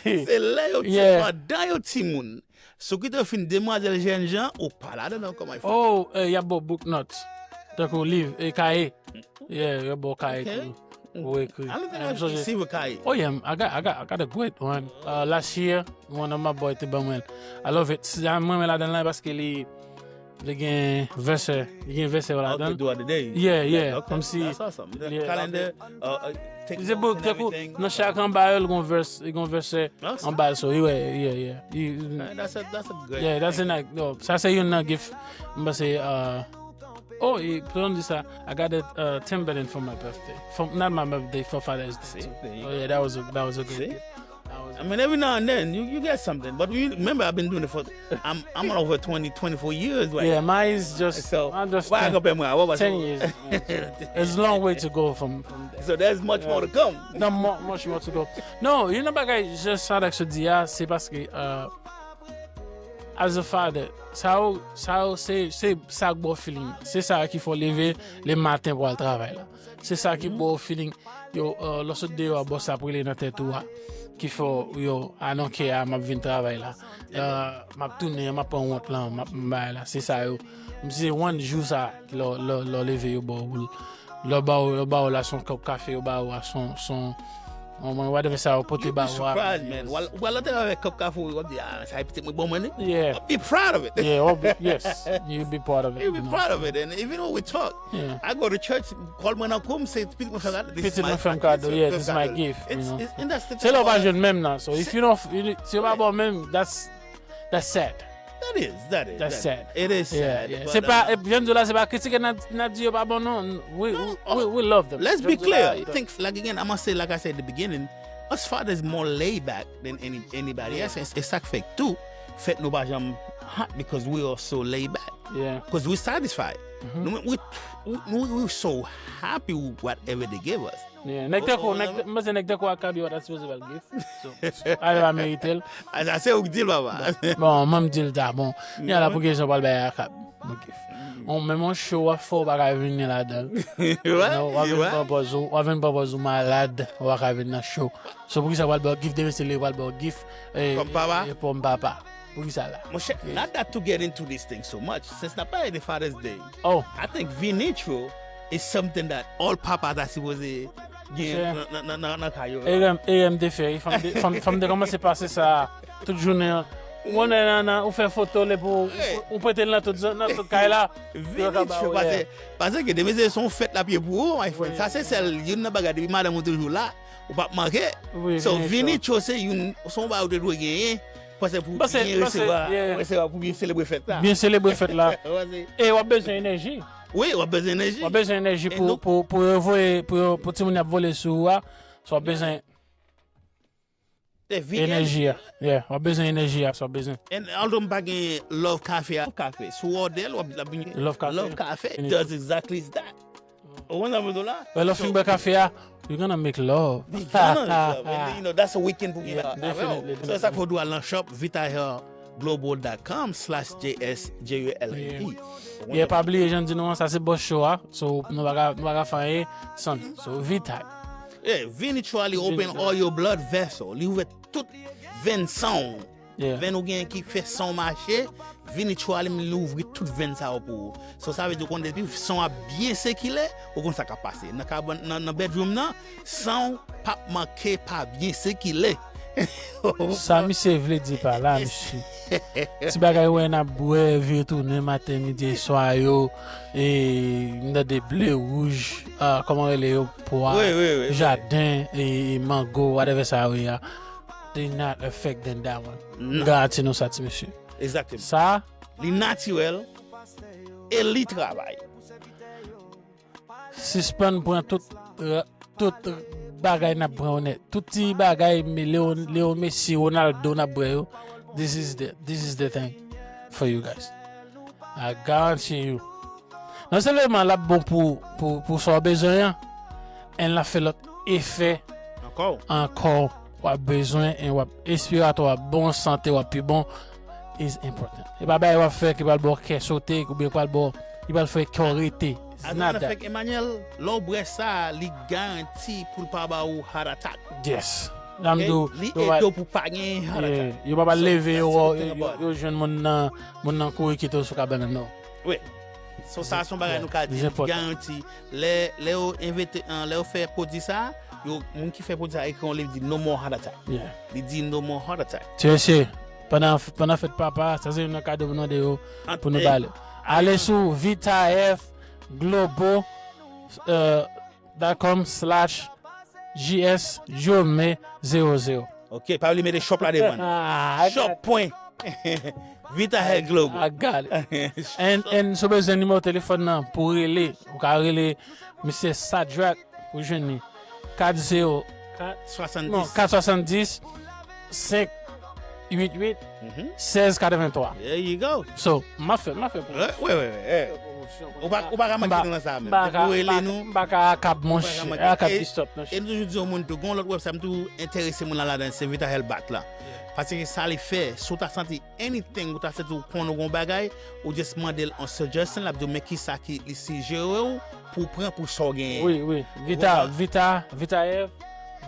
Se lè yo ti, pandan yo timoun. Si w kite w fin demwazèl jènjan, ou pa ladan ankò, my friend. Oh, y ap ba w book note. Tankou liv, e kaye. Yeah, y ap ba w kaye tou. Ou ekri. I don't think I've received a kaye. Oh yeah, I got, I got, I got a great one. Uh, last year, one of my boy te ban mwen. I love it. Sa mwen renmen ladan l la paske li, li gen vèsè, li gen vèsè ladan l. Yeah, yeah. Kòmsi, yeah. Calendar, uh, uh, textbooks and everything. Nan chak anba yo, li gon vèsè, li gon vèsè anba l, so, yeah, yeah, yeah. That's a, that's a great thing. Yeah, that's a nice, yo, sa se youn nan gift. M panse, uh, Oh, e, pou nou di sa, I got a uh, Timberland for my birthday. For, not my birthday, for Father's Day. See, there you go. Oh, yeah, that was a, that was a good gift. I mean, every now and then, you, you get something. But you remember, I've been doing it for, I'm, I'm over twenty, twenty-four years right now. Yeah, mine is just, so, mine just ten, ten years. It's a long way to go from, from there. So there's much more to come. No, mo-, much more to go. No, you know, bagay, just sa k sot di a, se paske, uh, as a father, sa yo, sa yo, se, se sa k ba w feeling. Se sa ki fè w leve le maten pou al travay la. Se sa ki ba w feeling. Yo, uh, lè w sot deyò a, bòs la ap rele nan tèt ou a. Ki fè w, yo, I don't care, m ap vin travay la. Uh, m ap tounen, m ap pran wont lan, m ap bay la. Se sa yo. M se one jou sa, lè, lè, lè w leve yo ba w. Lè yo ba w, yo ba w la, se yon kòp kafe, yo ba w a, se yon, se yon, whatever sa yo pote ba w a. You'll be surprised, man. Ou pral antre avèk kòp kafe, w ap di, ah, sa e pitit mwen ban mwen li. Yeah. Be proud of it. Yeah, yes. You be proud of it. You be proud of it. And even when we talk, yeah. I go to church, call mwen nan kou m, se pitit mwen fè m kado. Pitit mwen fè m kado, yeah, this is my gift, you know. Se lè w pa jwenn menm nan. So if you don't, si yo pa ba w menm, that's That's sad. That is, that is. That's sad. It is sad. Yeah, yeah. Se pa, jan m di w la, se pa kritike n ap di yo pa bon, non. We, we, we, we love them. Let's be clear. I think, like, again, I'm gonna say, like I said at the beginning, us fathers more laid back than any, anybody else. E sa k fè tou, fèt nou pa janm hot because we are so laid back. Yeah. Because we satisfied. Nou, we, we, we, we so happy with whatever they give us. Yeah, nèg tankou, nèg, mwen se nèg tankou Akabi, w ta sipoze ba l gift. So, ale pa merite l. A, sa se ou ki di l, papa. Bon, mwen m di l ta bon. Ni ala pou ki rezon w pral bay Akab yon gift. Bon, menm yon show w ap fè, w pa ka vin ni ladan l. Non, w ap vin pran pòz ou, w ap vin pran pòz ou malad, w pa ka vin nan show. So, poukisa w pral ba w gift, demen se li w pral ba w gift, e, kòm papa? E, kòm papa. Poukisa la? Monchè, not that to get into this thing so much, since n ap pale de Father's Day. Oh. I think Vinitro is something that all papa ta sipoze gen nan, nan, nan, nan, nan kay yo. Erè m, erè m te fè, wi. Fò m te, fò m, fò m te kòmanse pase sa tout jounen an. Ou konnen nan, nan, ou fè foto l epi w, ou, ou prete l nan tout zòn, nan tout kay la. Vinitro, pase, pase ke demen se yon fèt l ap ye pou ou, my friend. Sa se sèl youn nan bagay, depi madanm ou toujou la, ou p ap manke. So, Vinitro se youn, se yon bagay ou te dwe genyen. Panse pou byen resevwa, yeah, resevwa pou byen selebre fèt la. Byen selebre fèt la. E w ap bezwen enèji. Wi, w ap bezwen enèji. W ap bezwen enèji pou, pou, pou yo voye, pou yo, pou timoun y ap vole sou ou a. So w ap bezwen enèji a. Yeah, w ap bezwen enèji a, so w ap bezwen. And although m pa gen Love Cafe a, Love Cafe, sou òdè l, w ap, l ap vin Love Cafe. Love Cafe does exactly that. Ou konn sa m vle di w la? Lè w fin bwè kafe a, you're gonna make love. We gonna make love. And, you know, that's a weekend pou gen la. Yeah, definitely. So, sa k fè w dwe al nan shop, vitahairglobal dot com slash J S J U L N T. Yeah, pa bliye, jan m di nou an, sa se Boss Show a. So, nou pa ka, nou pa ka fè anyen san li. So, Vita. Yeah, Vinny Troy, li open all your blood vessel. Li ouvè tout venn san w. Yeah. Venn ou gen ki fè san w mache, Vinny Troy li menm li ouvri tout venn sa yo pou ou. So, sa vle di w konn depi san w ap byen sikile, ou konn sa k ap pase. Nan kabann, nan, nan bedroom nan, san w p ap manke pa byen sikile. Sa misye vle di pa la, mesye? Ti bagay wè n ap bwè, vire tounen maten, midi e swa yo, e m tande ble, wouj, ah, kòman rele yo, pwa, jaden, e mango, whatever sa yo ye a. They not affecting that one. M garanti nou sa, ti mesye. Exactement. Sa, li natirèl e li travay. Sispann pran tout, tout bagay n ap pran yo nèt. Tout ti bagay, Leo, Leo Messi, Ronaldo n ap bwè yo. This is the, this is the thing for you guys. I guarantee you. Non sèlman l ap bon pou, pou, pou sa w bezwen an, and l ap fè lòt efè ankò. W ap bezwen, and w ap espiratò, w ap bon sante, w ap pi bon. Is important. E pa bagay w ap fè ki pral ba w kè sote, oubyen pral ba w, ki pral fè kè w rete. It's not that. Fèk Emmanuel, lè w bwè sa, li garanti pou l pa ba ou heart attack. Yes. Sa m di w, li ede w pou pa gen heart attack. Yo pa pral leve, yo, yo jwenn moun nan, moun nan kouri kite w sou kabann nan, non. Wi. So, sa se yon bagay nou ka di, li garanti. Lè, lè yo envente, lè yo fè pwodui sa, yo, moun ki fè pwodui sa ekri yon liv, di no more heart attack. Li di no more heart attack. Ti mesye, pandan, pandan fèt papa, sa se youn nan kado pou nou mande yo, pou nou ba yo. Ale sou vitafglobal dot com slash J S Jome zéro zéro. Ok, pa bliye mete shop la devan. Shop pwen Vita Health Global. I got it. And, and si w bezwen nimewo telefòn nan pou rele, ou ka rele Mesye Sadrac pou jwenn li. Kat zewo, kat swasanndis, non, kat swasanndis, senk uit uit, sèz katrevenntwa. There you go. So, m ap fè, m ap fè pwomosyon. Wi, wi, wi. Ou pa, ou pa ka manke nan sa menm. Depi w rele nou, m pa ka kab, monchè. M pa ka manke. E nou toujou di yon moun tou, gen yon lòt website, m toujou enterese moun la ladan, se Vita Health Bat la. Paske sa li fè, si w ta santi anything, ou ta santi w konn ou gon bagay, ou just mande l on suggestion, l ap di w men kisa ki li sijere w pou w pran pou sa w genyen. Wi, wi. Vita, Vita, Vita Health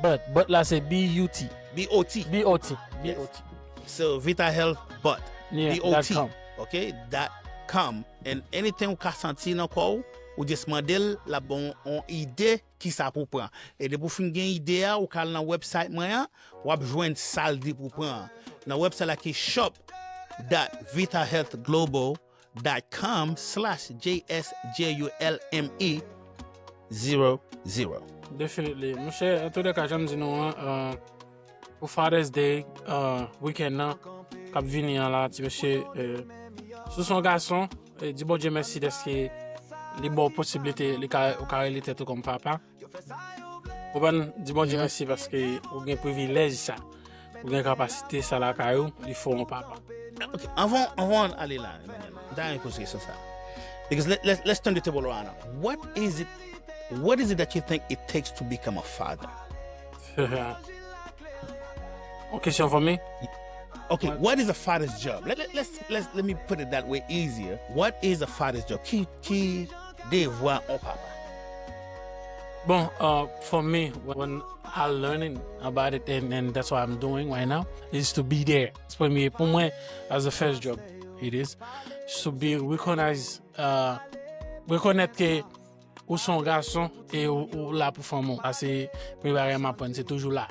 Bat. Bat la se B U T. B O T. B O T. B O T. So, Vita Health Bat. Yeah, B O T. Dot com. Ok, dot com. And anything ou ka santi nan kò w, ou just mande l, l ap ba w yon ide kisa pou w pran. E depi w fin gen ide a, ou ka al nan website mwen an, w ap jwenn sa l di pou w pran an. Nan website la ki shop dot vita health global dot com slash J S J U L M E zéro zéro. Definitely. Monchè, antoulèka, jan m di nou an, euh, pou Father's Day, euh, weekend nan k ap vini an la, ti mesye, euh, si w se yon gason, e di Bondye mèsi dèske li ba w posiblite, li ka, ou ka rele tèt ou kòm papa. Konprann? Di Bondye mèsi paske ou gen privilèj sa. Ou gen kapasite sa lakay ou, li fè w yon papa. Ok, anvan, anvan n ale la, Emmanuel, m ta renmen poze kesyon sa. Because let, let, let's turn the table around now. What is it, what is it that you think it takes to become a father? Yon kesyon for me? Okay, what is a father's job? Let, let, let's, let's, let me put it that way easier. What is a father's job? Ki, ki devwa yon papa? Bon, uh, for me, when I learning about it, and, and that's what I'm doing right now, is to be there. Premye, pou mwen, as the first job, it is to be recognize, uh, rekonèt ke ou se yon gason e ou, ou la pou fanmi w. Sa se premye bagay m aprann, se toujou la.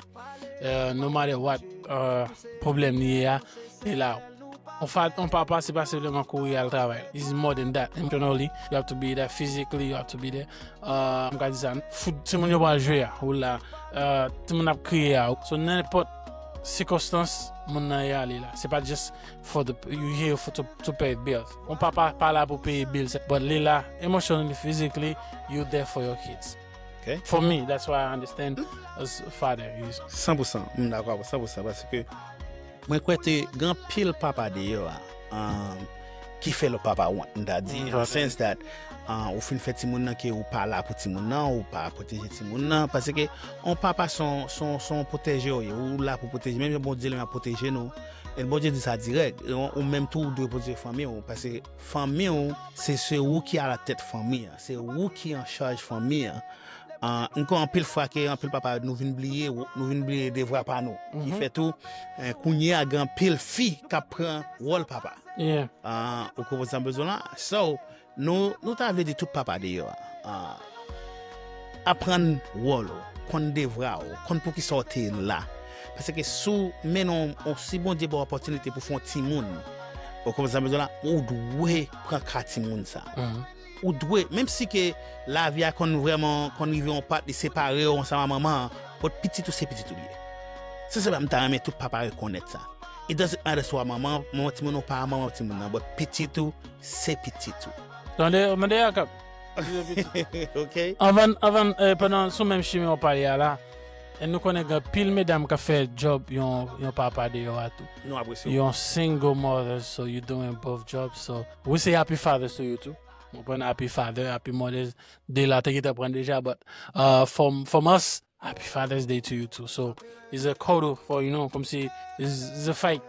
Uh, no matter what, uh, pwoblèm li ye a, li la. On fa-, on papa, se pa senpleman kouri al travay. It's more than that. Emotionally, you have to be there. Physically, you have to be there. Uh, m ka di sa, fout timoun yo pral jwe a, ou la. Uh, timoun ap kriye a. So, nenpòt sikonstans moun nan ye a, li la. Se pa just for the, you here for to, to pay bills. On papa pa la pou peye bills, but li la, emotionally, physically, you there for your kids. Okay. For me, that's what I understand as father is. San pou san, m dakò avè w san pou san, paske mwen kwè te gen anpil papa deyò a, um, ki fè lòt papa wont, m ta di, in the sense that, uh, ou fin fè timoun nan ke ou pa la pou timoun nan, ou pa pwoteje timoun nan, paske on papa se on, se on, se on pwotèjè ou ye, ou la pou pwoteje, menm jan Bondye li menm ap pwoteje nou, e Bondye di sa dirèk, e ou, ou menm tou ou dwe pwoteje fanmi w, paske fanmi w, se, se ou ki alatèt fanmi an, se ou ki an chaj fanmi an. Ah, m kwè anpil fwa ke anpil papa nou vin bliye, nou vin bliye devwa pa nou. Ki fè tou, eh, kounye a gen anpil fi k ap pran wòl papa. Ah, ou konprann sa m bezwen la? So, nou, nou ta vle di tout papa deyò a. Ah, aprann wòl ou, konn devwa ou, konn poukisa w te la. Se ke si w mennen yon, si Bondye ba w opòtinite pou fè yon timoun, ou konprann sa m vle di w la, ou dwe pran ka timoun sa. Ou dwe, menm si ke lavi a konn vrèman, konn rive yon pat, li separe w ansanm a manman an, but pitit ou se pitit ou li ye. Se sa m ta renmen tout papa rekonèt sa. It doesn't matter si w a manman, manman timoun ou pa manman timoun nan, but pitit ou, se pitit ou. Tande, mande Yakab. Ok. Anvan, anvan, eh, pandan sou menm chimen w pale a la, e nou konnen gen pil medam k ap fè djòb yon, yon papa deyò a tou. Nou apresye w. Yon single mother, so you doing both jobs. So we say happy fathers to you too. Mwen pran happy father, happy mothers day la, te gentan pran deja, but uh, from, from us, happy Father's Day to you too. So it's a kudo for, you know, kòmsi it's, it's a fight.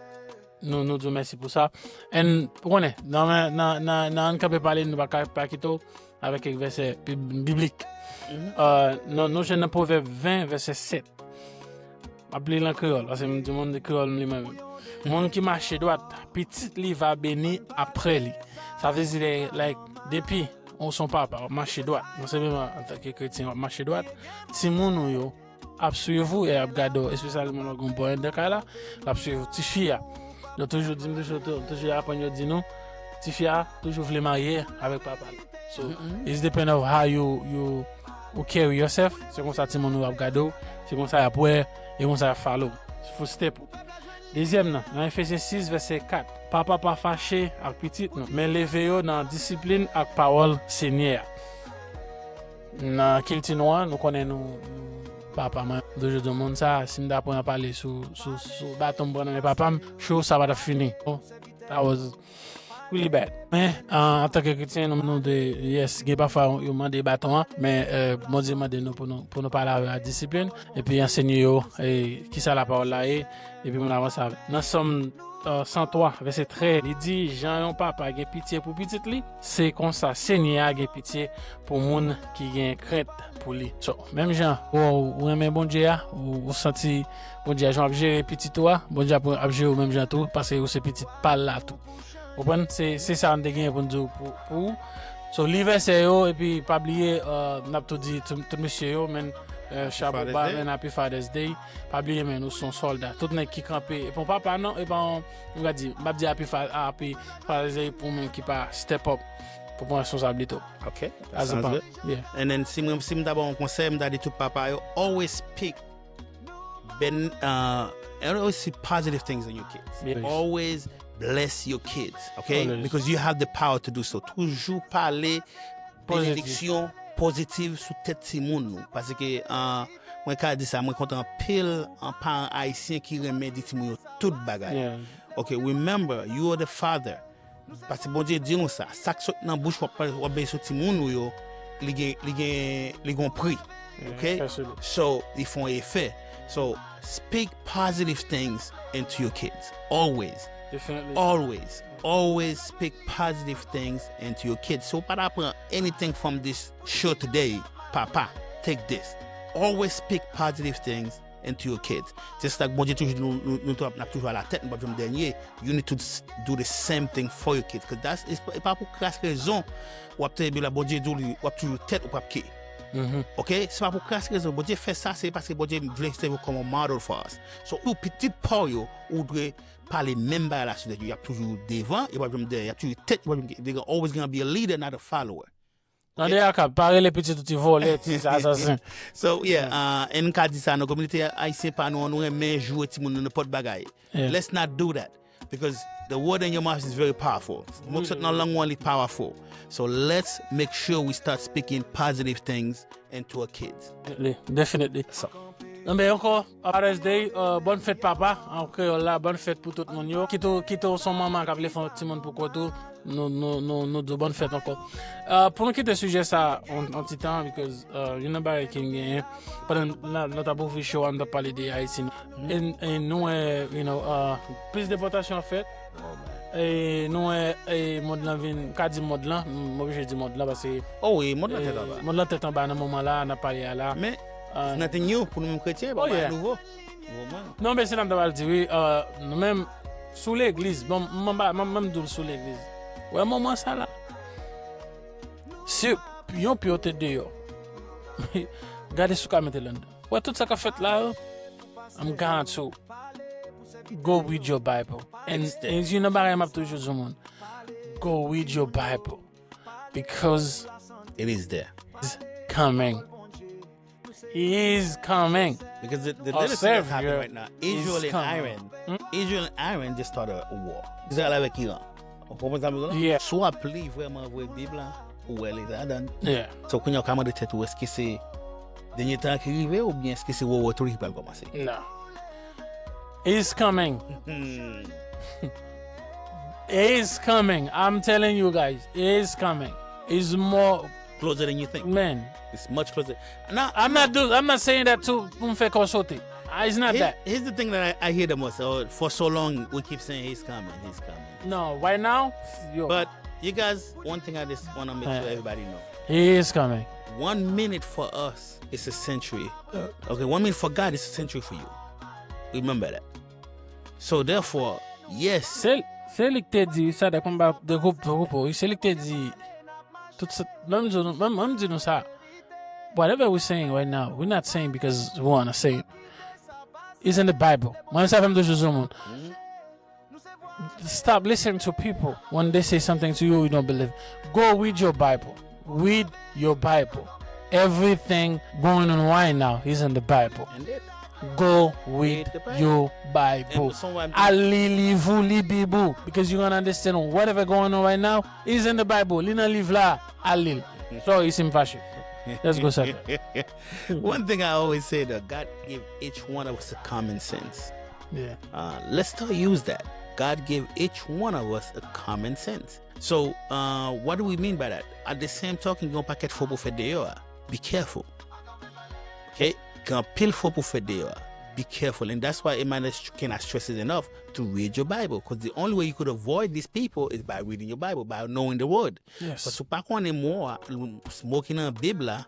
Nou, nou di w mèsi pou sa. And ou konnen, nan, nan, nan, nan ann kanpe pale, nou pa ka pa kite w avèk kèk vèsè biblik. Uh, nou, nou jwenn nan Pwovèb ven, vèsè sèt. M ap li l an kreyòl, paske m di moun de kreyòl m li mwen menm. Moun ki mache dwat, pitit li va beni apre li. Sa vle di, like, depi ou se yon papa, w ap mache dwat. Non sèlman antanke kretyen, w ap mache dwat. Timoun ou yo ap swiv ou e ap gade w, espesyalman lè w gen yon bòy anndan kay la, l ap swiv ou. Tifi a, yo toujou di m, toujou, toujou aprann yo di nou, tifi a toujou vle marye avèk papa l. So, it's depend of how you, you, you carry yourself. Se konsa timoun ou ap gade w, se konsa y ap wè, e konsa y ap follow. Footstep ou. Dezyèm nan, nan Efezyen sis, vèsè kat. Papa pa fache ak pitit nou, men leve yo nan disiplin ak pawòl Senyè a. Nan kilti nou an, nou konnen nou, nou papa mwen, de jodi moun sa, si m ta pran pale sou, sou, sou baton m pran nan men papa m, show sa pa t ap fini. Oh, that was really bad. Men, uh, antanke kretyen, nou, nou de, yes, gen pafwa yo mande baton an, men uh, Bondye mande nou pou nou, pou nou pale avè a disiplin, epi ansenye yo eh, kisa lapawòl la ye, epi moun avanse avè. Nan Sòm san twa, vèsè trèz, li di, jan yon papa gen pitye pou pitit li, se konsa Senyè a gen pitye pou moun ki gen krent pou li. So, menm jan ou, ou renmen Bondye a, ou, ou santi Bondye a jan w ap jere pitit ou a, Bondye ap, ap jere w menm jan tou, paske ou se pitit pa l la tou. Ou konprann? Se, se sa n te genyen pou n di w pou, pou ou. So, li vèsè yo, epi pa bliye, uh, n ap tou di tout, tout mesye yo, men, uh, chapo ba, men, Happy Father's Day. Pa bliye, men, ou se yon sòlda. Tout nèg ki kanpe, e pa yon papa non, e pa yon, m ka di, m ap di Happy Fa-, Happy Father's Day pou moun ki pa step up, pou pran responsablite w. Ok, that sounds good. Yeah. And then, si mwen, si m ta ba yon konsèy, m ta di tout papa yo, always pick ben, uh, and always see positive things in your kids. Yes. Always bless your kids, okay? Always. Because you have the power to do so. Toujou pale benediksyon pozitiv sou tèt timoun nou. Paske, uh, mwen ka di sa, mwen kontan anpil an paran ayisyen ki renmen di timoun yo tout bagay. Yeah. Okay, remember, you are the father. Paske Bondye di nou sa, sa k sot nan bouch w ap, w ap bay sou timoun ou yo, li gen, li gen, li gen yon pri. Ok? So, li fè yon efè. So, speak positive things into your kids. Always. Definitely. Always. Always speak positive things into your kids. So, pa ta pran anything from this show today, papa, take this. Always speak positive things into your kids. Se sa k Bondye toujou di nou, nou, nou tou ap, n ap toujou alatèt, nou p ap janm dènye. You need to s- do the same thing for your kids. Cause that's, it's, e pa pou kras rezon w ap tande Bib la, Bondye di w li, w ap toujou tèt ou p ap ke. Ok? Se pa pou kras rezon. Bondye fè sa, se paske Bondye vle sèvi w kòm yon model for us. So, ou pitit pa w yo, ou dwe pale menm bagay la sou tèt yo. Y ap toujou devan, yo p ap janm dèyè, y ap toujou tèt, yo p ap janm ke. They gonna always gonna be a leader, not a follower. Tande Yakab, pa rele pitit ou ti vòlè, ti asasen. So, yeah, uh, e n ka di sa nan kominote ayisyen pa nou an, nou renmen joure timoun nou nenpòt bagay. Yeah. Let's not do that. Because the word in your mouth is very powerful. Mo k sot nan lang ou an li powerful. So let's make sure we start speaking positive things into our kids. Definitely, definitely. So. Anben ankò, Father's Day, uh, bòn fèt papa, an kreyòl la, bòn fèt pou tout moun yo. Kite w, kite w se yon manman k ap vle fè yon timoun pou kont ou, nou, nou, nou, nou di w bòn fèt ankò. Uh, pou nou kite sijè sa yon, yon ti tan, because uh, youn nan bagay ki n genyen, pandan n, n, nou t ap ouvri show a, nou t ap pale de Ayiti. E, e nou wè, you know, uh, plis depòtasyon ap fèt. E nou wè, e mond lan vin, m ka di mond lan, m oblije di mond lan paske. Oh wi, mond lan tèt anba. Mond lan tèt anba nan moman la, n ap pale a la. Men, nothing new pou nou menm kretyen, pa bagay nouvo. Non, men se nan m ta pral di wi, uh, nou menm, sou legliz, bon, m, m, m, m di w sou legliz. Wè moman sa la. Si yon pye w te deyò, gade si w ka mete l anndan. Wè tout sa k ap fèt la yo. I'm going to go read your Bible. And, and you know, bagay m ap toujou di moun, go read your Bible. Because it is there. It's coming. He is coming. Because the, the little thing that's happening right now, Israel and Iran, Israel and Iran just started a war. Israel avec Iran. Ou konprann sa m di la? Yeah. Si w ap li vrèman vre Bib la, ou wè li ladan. Yeah. So, kounye a, w ka mande tèt ou, èske se dènye tan ki rive oubyen èske se World War three ki pral kòmanse? No. It's coming. It's coming. I'm telling you guys, it's coming. It's more closer than you think. Man. It's much closer. Now, I'm not do, I'm not saying that to pou m fè kò sote. Ah, it's not that. Here's the thing that I, I hear the most. Oh, for so long, we keep saying he's coming, he's coming. No, right now, yo. But you guys, one thing I just want to make sure everybody know. He is coming. One minute for us is a century. Okay, one minute for God is a century for you. Remember that. So therefore, yes. Se, se li k te di, sa de konba de gwoup, de gwoup, wi, se li k te di, tout sa, menm di nou, menm, menm di nou sa. Whatever we're saying right now, we're not saying because we want to say it. It's in the Bible. Mwen, sa fè m toujou di moun. Stop listening to people when they say something to you you don't believe. Go read your Bible. Read your Bible. Everything going on right now is in the Bible. Go read your Bible. Al li liv ou, li Bib ou, because you're gonna understand whatever going on right now is in the Bible. Li nan liv la, al li l. Sorry si m fache. Let's go, Saka. One thing I always say that God gave each one of us a common sense. Yeah. Uh, let's still use that. God gave each one of us a common sense. So, uh, what do we mean by that? At the same token, gen yon pakèt fo pwofèt deyò a. Be careful. Okay? Gen anpil fo pwofèt deyò a. Be careful. And that's why Emmanuel cannot stress it enough to read your Bible. Because the only way you could avoid these people is by reading your Bible, by knowing the word. Yes. Paske ou pa konnen mo a, mo ki nan Bib la,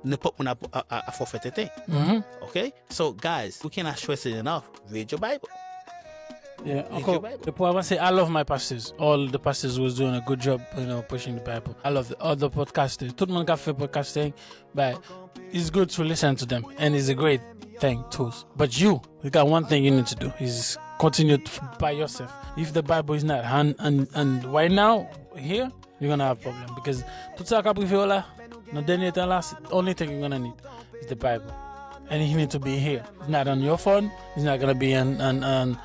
nenpòt moun ap, ap, ap, ap fè w fè tenten. Ok? So, guys, we cannot stress it enough. Read your Bible. Yeah, uncle, pou avanse, I love my pastors. All the pastors was doing a good job, you know, pushing the Bible. I love the other podcasters. Tout moun k ap fè podcasting, but it's good to listen to them, and it's a great thing too. But you, you got one thing you need to do, is continue to, by yourself. If the Bible is not on, on, on right now, here, you're gonna have problem. Because tout sa k ap rive w la, nan dènye tan la, the only thing you're gonna need is the Bible. And he need to be here. It's not on your phone. It's not gonna be on, on, on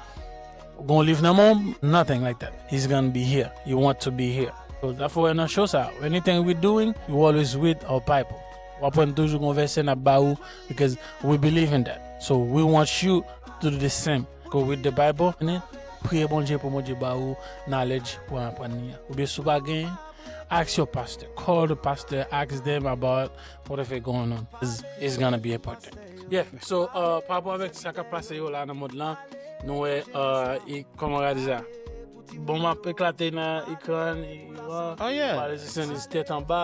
gon liv nan men w, nothing like that. He's gonna be here. You want to be here. So, that's why nan show sa, anything we doing, you always read our Bible. W aprann toujou gon vèsè n ap ba ou, because we believe in that. So, we want you to do the same. Go read the Bible, and then priye Bondye pou Bondye ba ou knowledge pou aprann li an. Oubyen si w pa genyen, ask your pastor. Call the pastor, ask them about whatever going on. It's, it's gonna be important. Yeah, so, uh, pa rapò avèk sa k ap pase yo la nan mond lan, nou wè, uh, e, kòman w ka di sa? Bonm ap eklate nan Ikran, Iran, Palestine, tèt anba.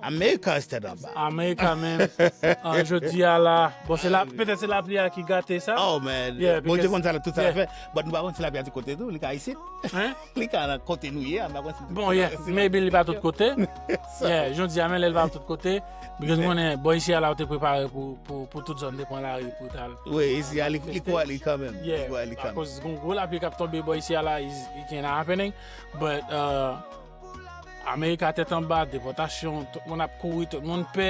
America is tèt anba. America menm. An jodi a la. Bon, se la, petèt se lapli a ki gate sa. Oh man. Yeah, Bondye konn sa tout sa fè. But nou pa konn si lapli a tout kote tou, li ka isit. Li ka nan kote nou ye a, m pa konn si. Bon, yeah, maybe li pa tout kote. Yeah, jodi a men lè li pa tout kote. Because m konnen bò isi a la ou te prepare pou, pou, pou tout zòn te pran lari pou t al. Wi, isi a li, li kwa li kanmenm. Yeah, akoz gon gwo lapli k ap tonbe bò isi a la, is, it can happening. But, uh, Amerika tèt anba, depòtasyon, tout moun ap kouri, tout moun pè,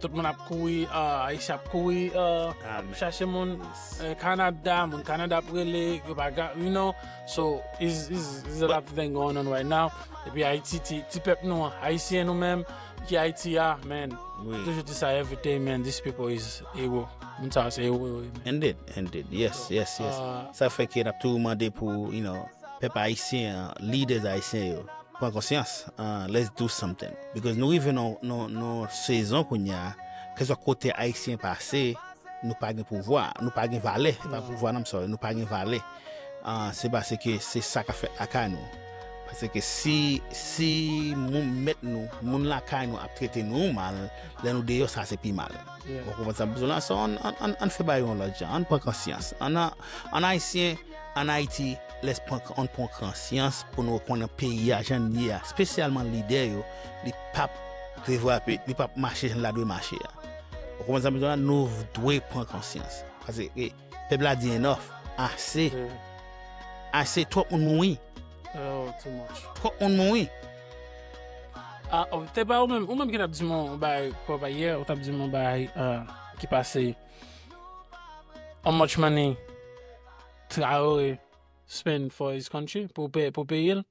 tout moun ap kouri, uh, Ayisyen ap kouri, uh, ap chache moun, uh, Kanada, moun Kanada ap rele, yo pa ga, you know, so, is, is, is a lot of thing going on right now. Epi Ayiti, ti, ti pèp nou an, Ayisyen nou menm, ki Ayiti a, man, toujou di sa every day, man, these people is hero. Moun sa yo se hero yo ye, man. Indeed, indeed, yes, yes, yes. Sa fè ke n ap toujou mande pou, you know, pèp ayisyen an, leaders ayisyen yo, pran konsyans, uh, let's do something. Because nou rive nan, nan, nan sezon kounye a, keswa kote ayisyen pase, nou pa gen pouvwa, nou pa gen valè, pa pouvwa non, I'm sorry, nou pa gen valè. Uh, se paske se sa k ap fèt lakay nou. Paske si, si moun mèt nou, moun lakay nou ap trete nou mal, lè nou deyò, sa se pi mal. Ou konprann sa m di w la? So, ann, ann, ann, ann fè bagay yon lòt jan, ann pran konsyans. Ann, ann ayisyen, ann Ayiti, let's pran, ann pran konsyans pou nou konnen peyi a jan l ye a, espesyalman lidè yo, li p ap devrape, li p ap mache jan l ta dwe mache a. Ou konprann sa m di w la? Nou dwe pran konsyans. Paske, e, Pèp la di enough. Ase. Ase, twòp moun mouri. Oh, too much. Twòp moun mouri. Ah, oh, te pa ou menm, ou menm ki t ap di m yon bagay, kòb yè, ou t ap di m yon bagay ah, ki pase. How much money Traoré spend for his country, pou pe- pou peyi l,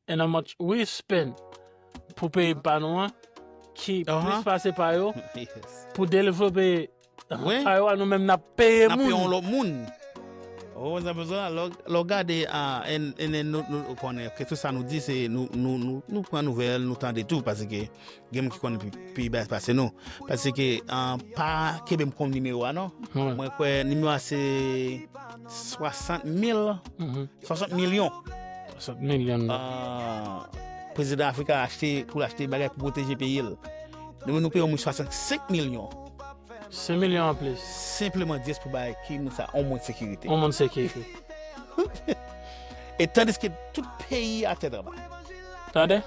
and how much we spend pou peyi pa nou an, ki Aha. plis pase pa yo, Yes. pou devlope Wi. pa yo a, nou menm n ap peye N ap peye yon moun. Lòt moun. Ou konprann sa m bezwen la? Lè w- lè w gade, ah, en- en- en- nou nou konnen ke tout sa nou di, se nou nou nou nou pran nouvèl, nou tande tou, paske gen moun ki konnen pi- pi bas pase nou. Paske ah, pa kenbe m kòm nimewo a non. Wi. Mwen kwè nimewo a se swasant mil, Mhm. swasant milyon. Swasant milyon. Ah, prezidan Afrik la achte pou l achte bagay pou pwoteje peyi l. Nou menm nou peye omwen swasannsenk milyon. Senk milyon anplis. Senpleman just pou bay ki moun sa omwen sekirite. Yon moun sekirite. E tandiske tout peyi a tèt anba. Tande?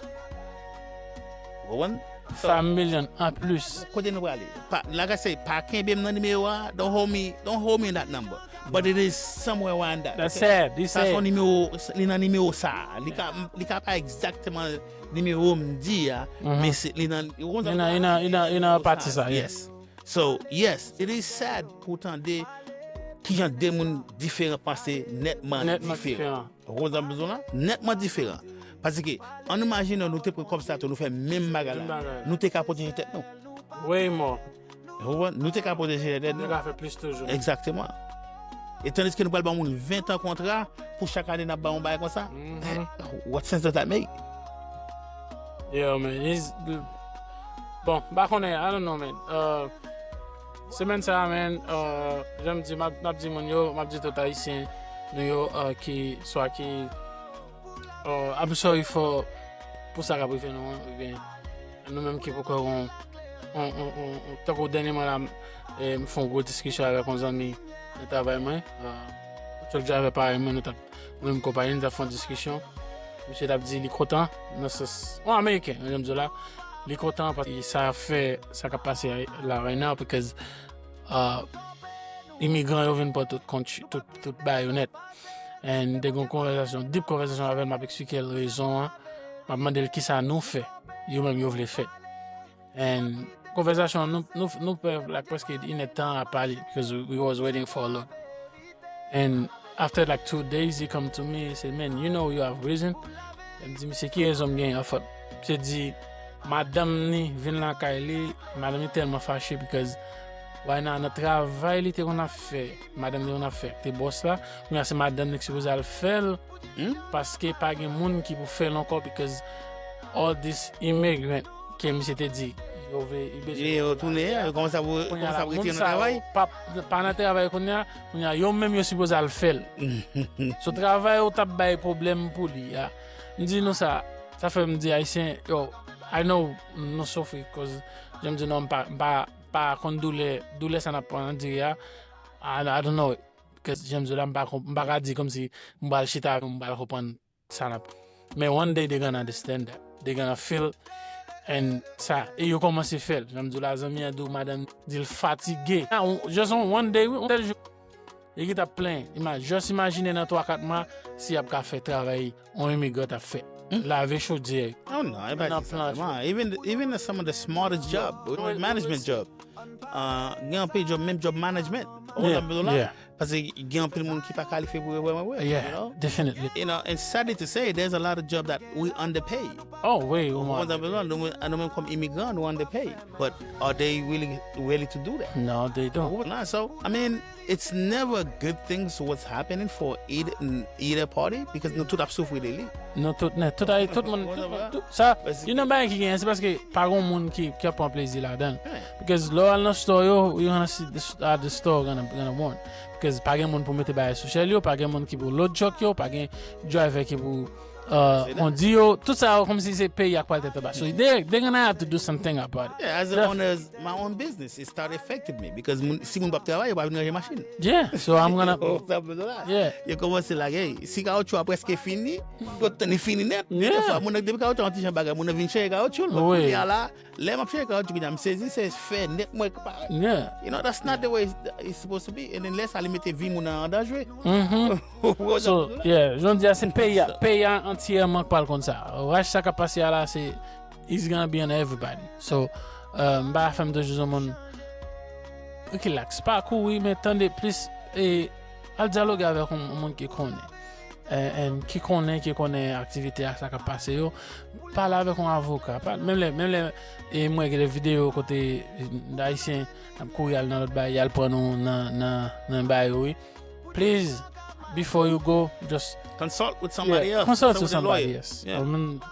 Ou konprann? Five million anplis. Kote nou prale? Pa, like I say, pa kenbe m nan nimewo a. Don't hold me, don't hold me in that number. But it is somewhere around that. That's sad. He Sa se yon said. Nimewo, li nan nimewo sa. Li ka, li ka pa egzakteman nimewo m di a, Mhm. men se li nan, ou konn Li nan- li nan- li nan- li nan pati sa, yeah. Yes. So, yes, it is sad pou tande kijan de moun diferan panse nètman Nètman diferan. diferan. Ou konprann sa m bezwen la? Nètman diferan. Paske, ann imajine nou te pran kòb sa tou, nou fè menm bagay Menm la. bagay. Nou te ka pwoteje tèt nou. Way more. Ou konprann? Nou te ka pwoteje tèt Nou nou. ka fè plis toujou. Egzakteman. E tandiske nou pral ba moun ven tan kontra pou chak ane n ap ba yon bagay konsa. Mhm. What sense does that make? Yeah, man. It's, bon, m pa konnen, I don't know, man. Uh, semèn sa a, man, uh, jan m di, m ap m ap di moun yo, m ap di tout Ayisyen nou yo uh, ki, swa ki, uh, I'm sorry for, pou sa k ap rive nou an, oubyen nou menm ki poko yon, yon, yon, yon, yon, tankou dènyèman la, m, e, m fè yon gwo diskisyon avèk yon zanmi nan travay mwen, uh, truck driver parèy mwen, nou t ap, nou menm konpayi, nou t ap fè yon diskisyon. Misye t ap di li kontan, nan sans, yon Ameriken, jan m di w la, li kontan paske sa fè, sa k ap pase la right now, because uh, imigran yo vin pran tout kont, tout, tout bagay yo nèt. And te gen yon konvèsasyon, deep konvèsasyon avè l, m ap eksplike l rezon an. M ap mande l kisa nou fè, yo menm yo vle fè. And konvèsasyon an, nou, nou, nou pè like, prèske inèdtan ap pale, because we, we was waiting for a lot. And after like two days, he come to me, he said, "Man, you know you have reason." Li di, "Misye, ki rezon m genyen, an fèt?" Misye di, madanm ni vin lakay li, madanm ni tèlman fache, because right now, nan travay li te konn ap fè, madanm li te konn ap fè, te bòs la, kounye a se madanm ni ki sipoze al fè l, Hmm? paske pa gen moun ki pou fè l ankò, because all this immigrant ke misye te di, yo vle, yo bezwen Yo tounen, yo kòmanse ap kounye a kòmanse la, ap moun retire nan sa yo travay. Pa, pa nan travay kounye a, kounye a, yo menm yo sipoze al fè l. So travay yo t ap bay pwoblèm pou li a. M di nou sa, sa fè m di Ayisyen, yo, I know nou soufri, cause jan m di nou, m pa, m pa, pa konn doulè, doulè sa n ap andire a, I, I don't know it. Cause jan m di w la, m pa, konp- m pa ka di kòmsi m pral chita, m pral konprann sa n ap. Men one day they gonna understand that. They gonna feel and sa. E yo kòmanse fè l. Jan m di w la, zanmi an di w madanm di l fatige. Ah, on- just on one day, wi, on sèl jou. E ki t ap plenyen. Ima- just imajine nan twa kat mwa si y ap ka fè travay yon imigran t ap fè. Lave chodyè. Oh no, e pa Nan di plan sa. Even, even some of the smartest job, management job. Uh, gen anpil job, menm job management. Ou Yeah, konn sa m bezwen la? Yeah. Paske gen anpil moun ki pa kalifye pou yo vrèman vre. Yeah, You know? Definitely. You know, and sadly to say, there's a lot of job that we underpay. Oh, wi, Ou omwen. konprann sa m bezwen la? Nou menm- nou menm kòm imigran, nou underpay. But are they really ready to do that? No, they don't. Ou konprann? So, I mean, it's never good things what's happening for either, either party because nou tout ap soufri de li. Nou tout nèt. Tout ay, tout moun. Tout, tout, sa, you know, bagay ki genyen, se paske pa gen moun ki, ki ap pran plezi ladan. Because lè w al nan store yo, you gonna see the, uh, the store gonna, gonna want. Because pa gen moun pou mete bagay sou chèl yo, pa gen moun ki pou load truck yo, pa gen driver ki pou uh, on deal, tout sa yo kòmsi se peyi a k pral tèt anba. So they, they're gonna have to do something about it. Yeah, as an owner, my own business, it start affected me because moun, si moun p ap travay, yo pa vin ranje machin. Yeah, so I'm gonna. Sa bezwen la. Yeah. Yo kòmanse lage, si kawotchou a prèske fini, yo tann li fini nèt. Yeah. Moun nan depi kawotchou an ti jan bagay, moun nan vin chèche kawotchou. Kounye a la, lè m ap chèche kawotchou, kounye a m sezi, se fè nèt mwen k parèt. Yeah. You know, that's not the way it's, it's supposed to be. And then lè sa, li mete vi moun nan an danje. So, yeah, jan di a se peyi a, peyi a antyèman k pral konn sa. Rach sa k ap pase a la, se, it's gonna be on everybody. So, uh, m pa fè m toujou yon moun relax. Pa kouri, men tande plis e al dyaloge avèk yon moun ki konnen. And, and ki konnen, ki konnen aktivite a, sa k ap pase yo. Pale avèk yon avoka. Menm lè, menm lè, e mwen gen de videyo kote Ayisyen ap kouri al nan lòt bay, y al pran nou nan, nan, nan bay yo, wi. Please, before you go, just consult with somebody else. Consult with somebody else.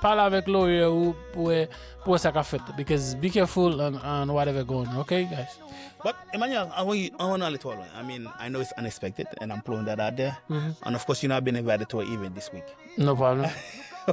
Pale avèk lawyer ou pou wè, pou wè sa k ap fèt. Because be careful on, on whatever going on, okay, guys? But Emmanuel, I want you, I want to let all I mean, I know it's unexpected, and I'm putting that out there. And of course, you know, I've been invited to an event this week. No problem.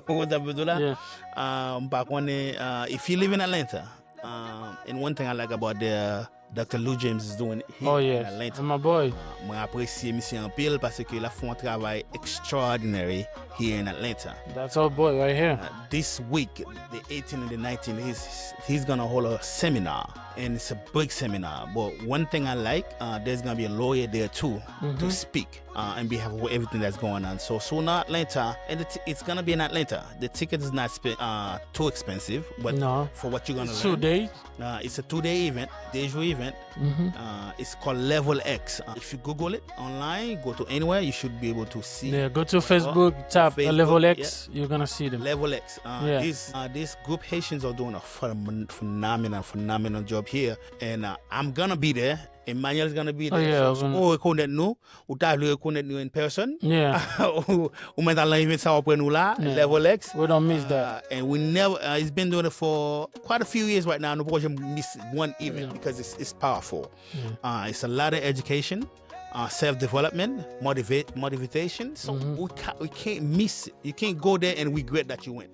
What's up, Abdullah? Yeah. Um, back on the, uh, if you live in Atlanta, um, and one thing I like about the Doctor Lou James is doing here oh, yes. in Atlanta. My boy. Mwen apresye misye anpil paske l ap fè yon travay extraordinary here in Atlanta. That's our boy right here. Uh, this week, the eighteen and the nineteen, he's he's gonna hold a seminar, and it's a big seminar. But one thing I like, uh, there's gonna be a lawyer there too mm-hmm. to speak uh, in behalf of everything that's going on. So soon Atlanta, and it's, it's gonna be in Atlanta. The ticket is not spe- uh, too expensive, but no. for what you're gonna it's learn, two days. Uh, it's a two-day event, deux jours event. Mm-hmm. Uh, it's called Level X. Uh, if you Google it online, go to anywhere, you should be able to see. Yeah, go to Facebook, uh, tap Facebook, Level X, yeah. You're gonna see them. Level X. Uh, yeah. This uh, this group Haitians are doing a phen- phenomenal, phenomenal job here, and uh, I'm gonna be there. Emmanuel is gonna be there. Oh, yeah, so, so, oh, reconnaître nous. Ou ta vle rekonèt nou in person. Yeah. Ou, ou mèt al nan event sa, w ap wè nou la, yeah. Level X. We don't miss that. Uh, and we never, uh, he's been doing it for quite a few years right now. Nou poko janm miss one event yeah. because it's, it's powerful. Yeah. Uh, it's a lot of education, uh, self-development, motivate, motivation. So mm-hmm. we, ca- we can't miss it. You can't go there and regret that you went.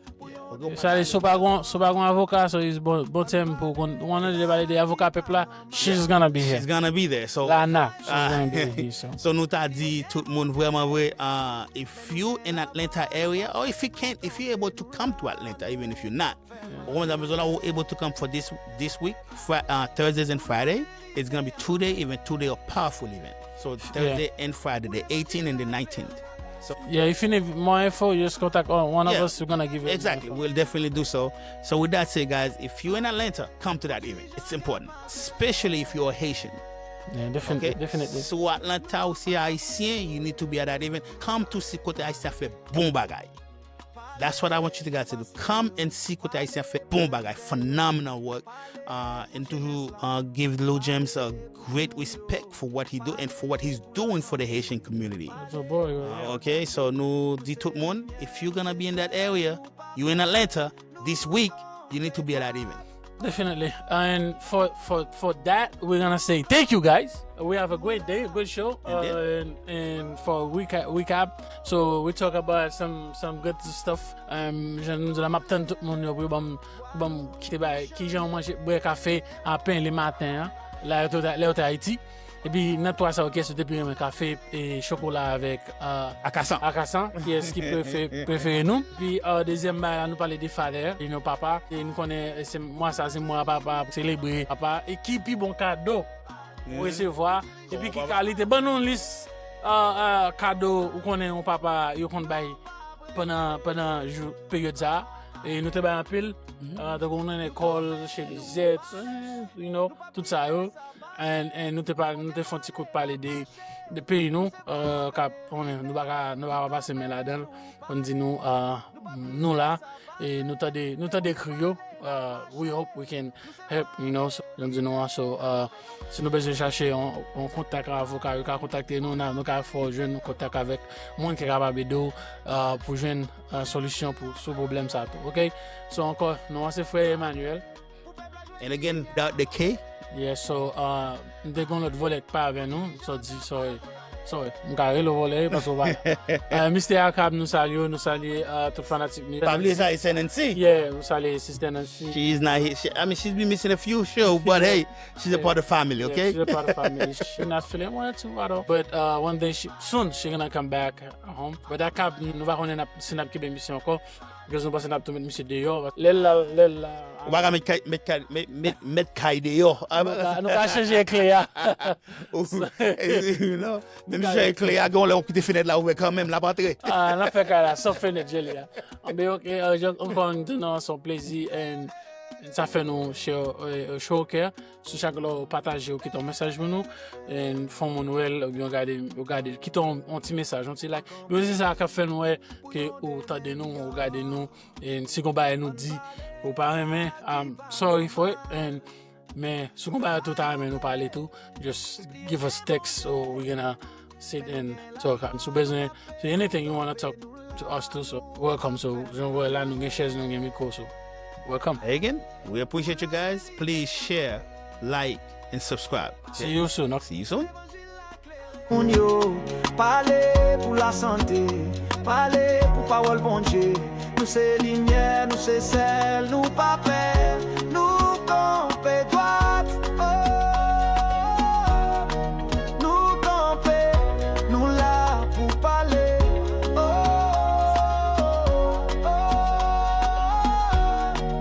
Sa vle si w pa gon, si w pa gon avoka, so is bon, bon tèm pou w konn, w annan de pale de avoka pèp la, she's gonna be here. She's gonna be there. So, Lana, she's uh, gonna be here. So. So nou ta di tout moun vrèman vre, uh, if you in Atlanta area, or if you can't, if you able to come to Atlanta, even if you're not, ou konn sa bezwen la, ou able to come for this this week, Fri- uh, Thursdays and Friday. It's gonna be two day event, two day of powerful event. So Thursday yeah. and Friday, the eighteenth and the nineteenth. So yeah, if you need more info, you just contact one of yeah, us. We're gonna give you exactly. We'll definitely do so. So with that said, guys, if you're in Atlanta, come to that event. It's important, especially if you're a Haitian. Yeah, definitely, okay? Definitely. So Atlanta, ou se Haitien, you need to be at that event. Come to see kote Haitien fè bon bagay. That's what I want you guys to do. Come and see kote Haitien fè bon bagay, phenomenal work, uh, and to uh, give Lou James a great respect for what he do and for what he's doing for the Haitian community. That's a boy, right? Uh, okay, so nou di tout moun, if you're gonna be in that area, you in Atlanta this week, you need to be at that event. Definitely. And for, for, for that, we're gonna say thank you guys. We have a great day, a good show. Uh, and, and for recap, recap, so we talk about some, some good stuff. Um, jan nou di la, m ap tann tout moun yo pou yo ban m, ban m kite bay, kijan yo manje, bwè kafe, a pen le maten an, la yo te, lè yo te Ayiti. Epi nan twa sa yo, kiyès yo te pi renmen, kafe, e, chokola avèk, ah, akasan. Akasan, kiyès ki prefe-, prefere nou. Epi, ah, dezyèm bagay la, nou pale de father, you know, papa. E nou konnen, e, se mwa sa, se mwa papa, selebre papa. E ki pi bon kado ou resevwa? Epi ki kalite? Ban nou yon lis, ah, ah, kado ou konnen yon papa yo konn bay pandan, pandan jou, peryòd sa. E nou te bay anpil, ah, tankou nou nan lekòl, chemizèt, you know, tout sa yo. And, and nou te pale, nou te fè yon ti kout pale de, de peyi nou, euh, k ap, konnen, nou pa ka, nou pa ka pase men ladan l. Pou n di nou, euh, nou la, e nou tande, nou tande kri yo, euh, we hope we can help, you know, so, jan di nou an, so, euh, si nou bezwen chache yon, yon kontak avoka, yo ka kontakte nou, n a, nou ka fè w jwenn kontak avèk moun ki kapab ede w, euh, pou jwenn, euh, solisyon pou, sou pwoblèm sa tou, ok? So, ankò, non an se frè Emmanuel. And again, without the K. Yeah, so, uh, m te gen lòt volè k pa avè nou, so di, sorry. Sorry, m ka rele w vòlè, paske w pa. Uh, Mister Akab, nou salye w, nou salye uh, tout fanatik. Pa bliye sa, it's N N C. Yeah, nou salye Sister Nancy. She's not here. She, I mean, she's been missing a few shows, but hey, she's a part of the family, okay? Yeah, she's a part of the family. She's not feeling well too at all. But uh, one day, she, soon, she's gonna come back home. But Akab, nou pa konnen n ap- si n ap kenbe misye ankò. Because nou panse n ap tou met misye deyò. Lè l la, lè l la. Ou pa ka met kay, met kay, met, met, met kay deyò. Nou ka- nou ka chanje ekle a. You know, menm si chanje ekle a, gen lè ou kite fenèt la ouvè kanmenm, l ap antre. Ah, n ap fè kay la, sòf fenèt jeli a. Anben, ok, uh, just, ankò yon tan, non, se yon plezi, and sa fè nou share, uh, show, ok? Sou chak lè w pataje, ou kite yon mesaj pou nou, and fè yon moun wè l, oubyen w gade, w gade, kite yon, yon ti mesaj, yon ti like. Yo se sa k ap fè nou wè ke ou tande nou, ou gade nou, and si gon bagay nou di, ou pa renmen, um, sorry for it, and men si gon bagay tou ta renmen nou pale tou, just give us text or we gonna sit and talk. And si w bezwen, so anything you wanna talk to us too, so welcome. So, jan w wè la, nou gen chèz, nou gen mikwo, so welcome. Again, we appreciate you guys. Please share, like, and subscribe. See you soon, ok? See you soon. Moun yo, pale pou lasante, pale pou pawòl Bondye. Nou se limyè, nou se sèl, nou pa pè, nou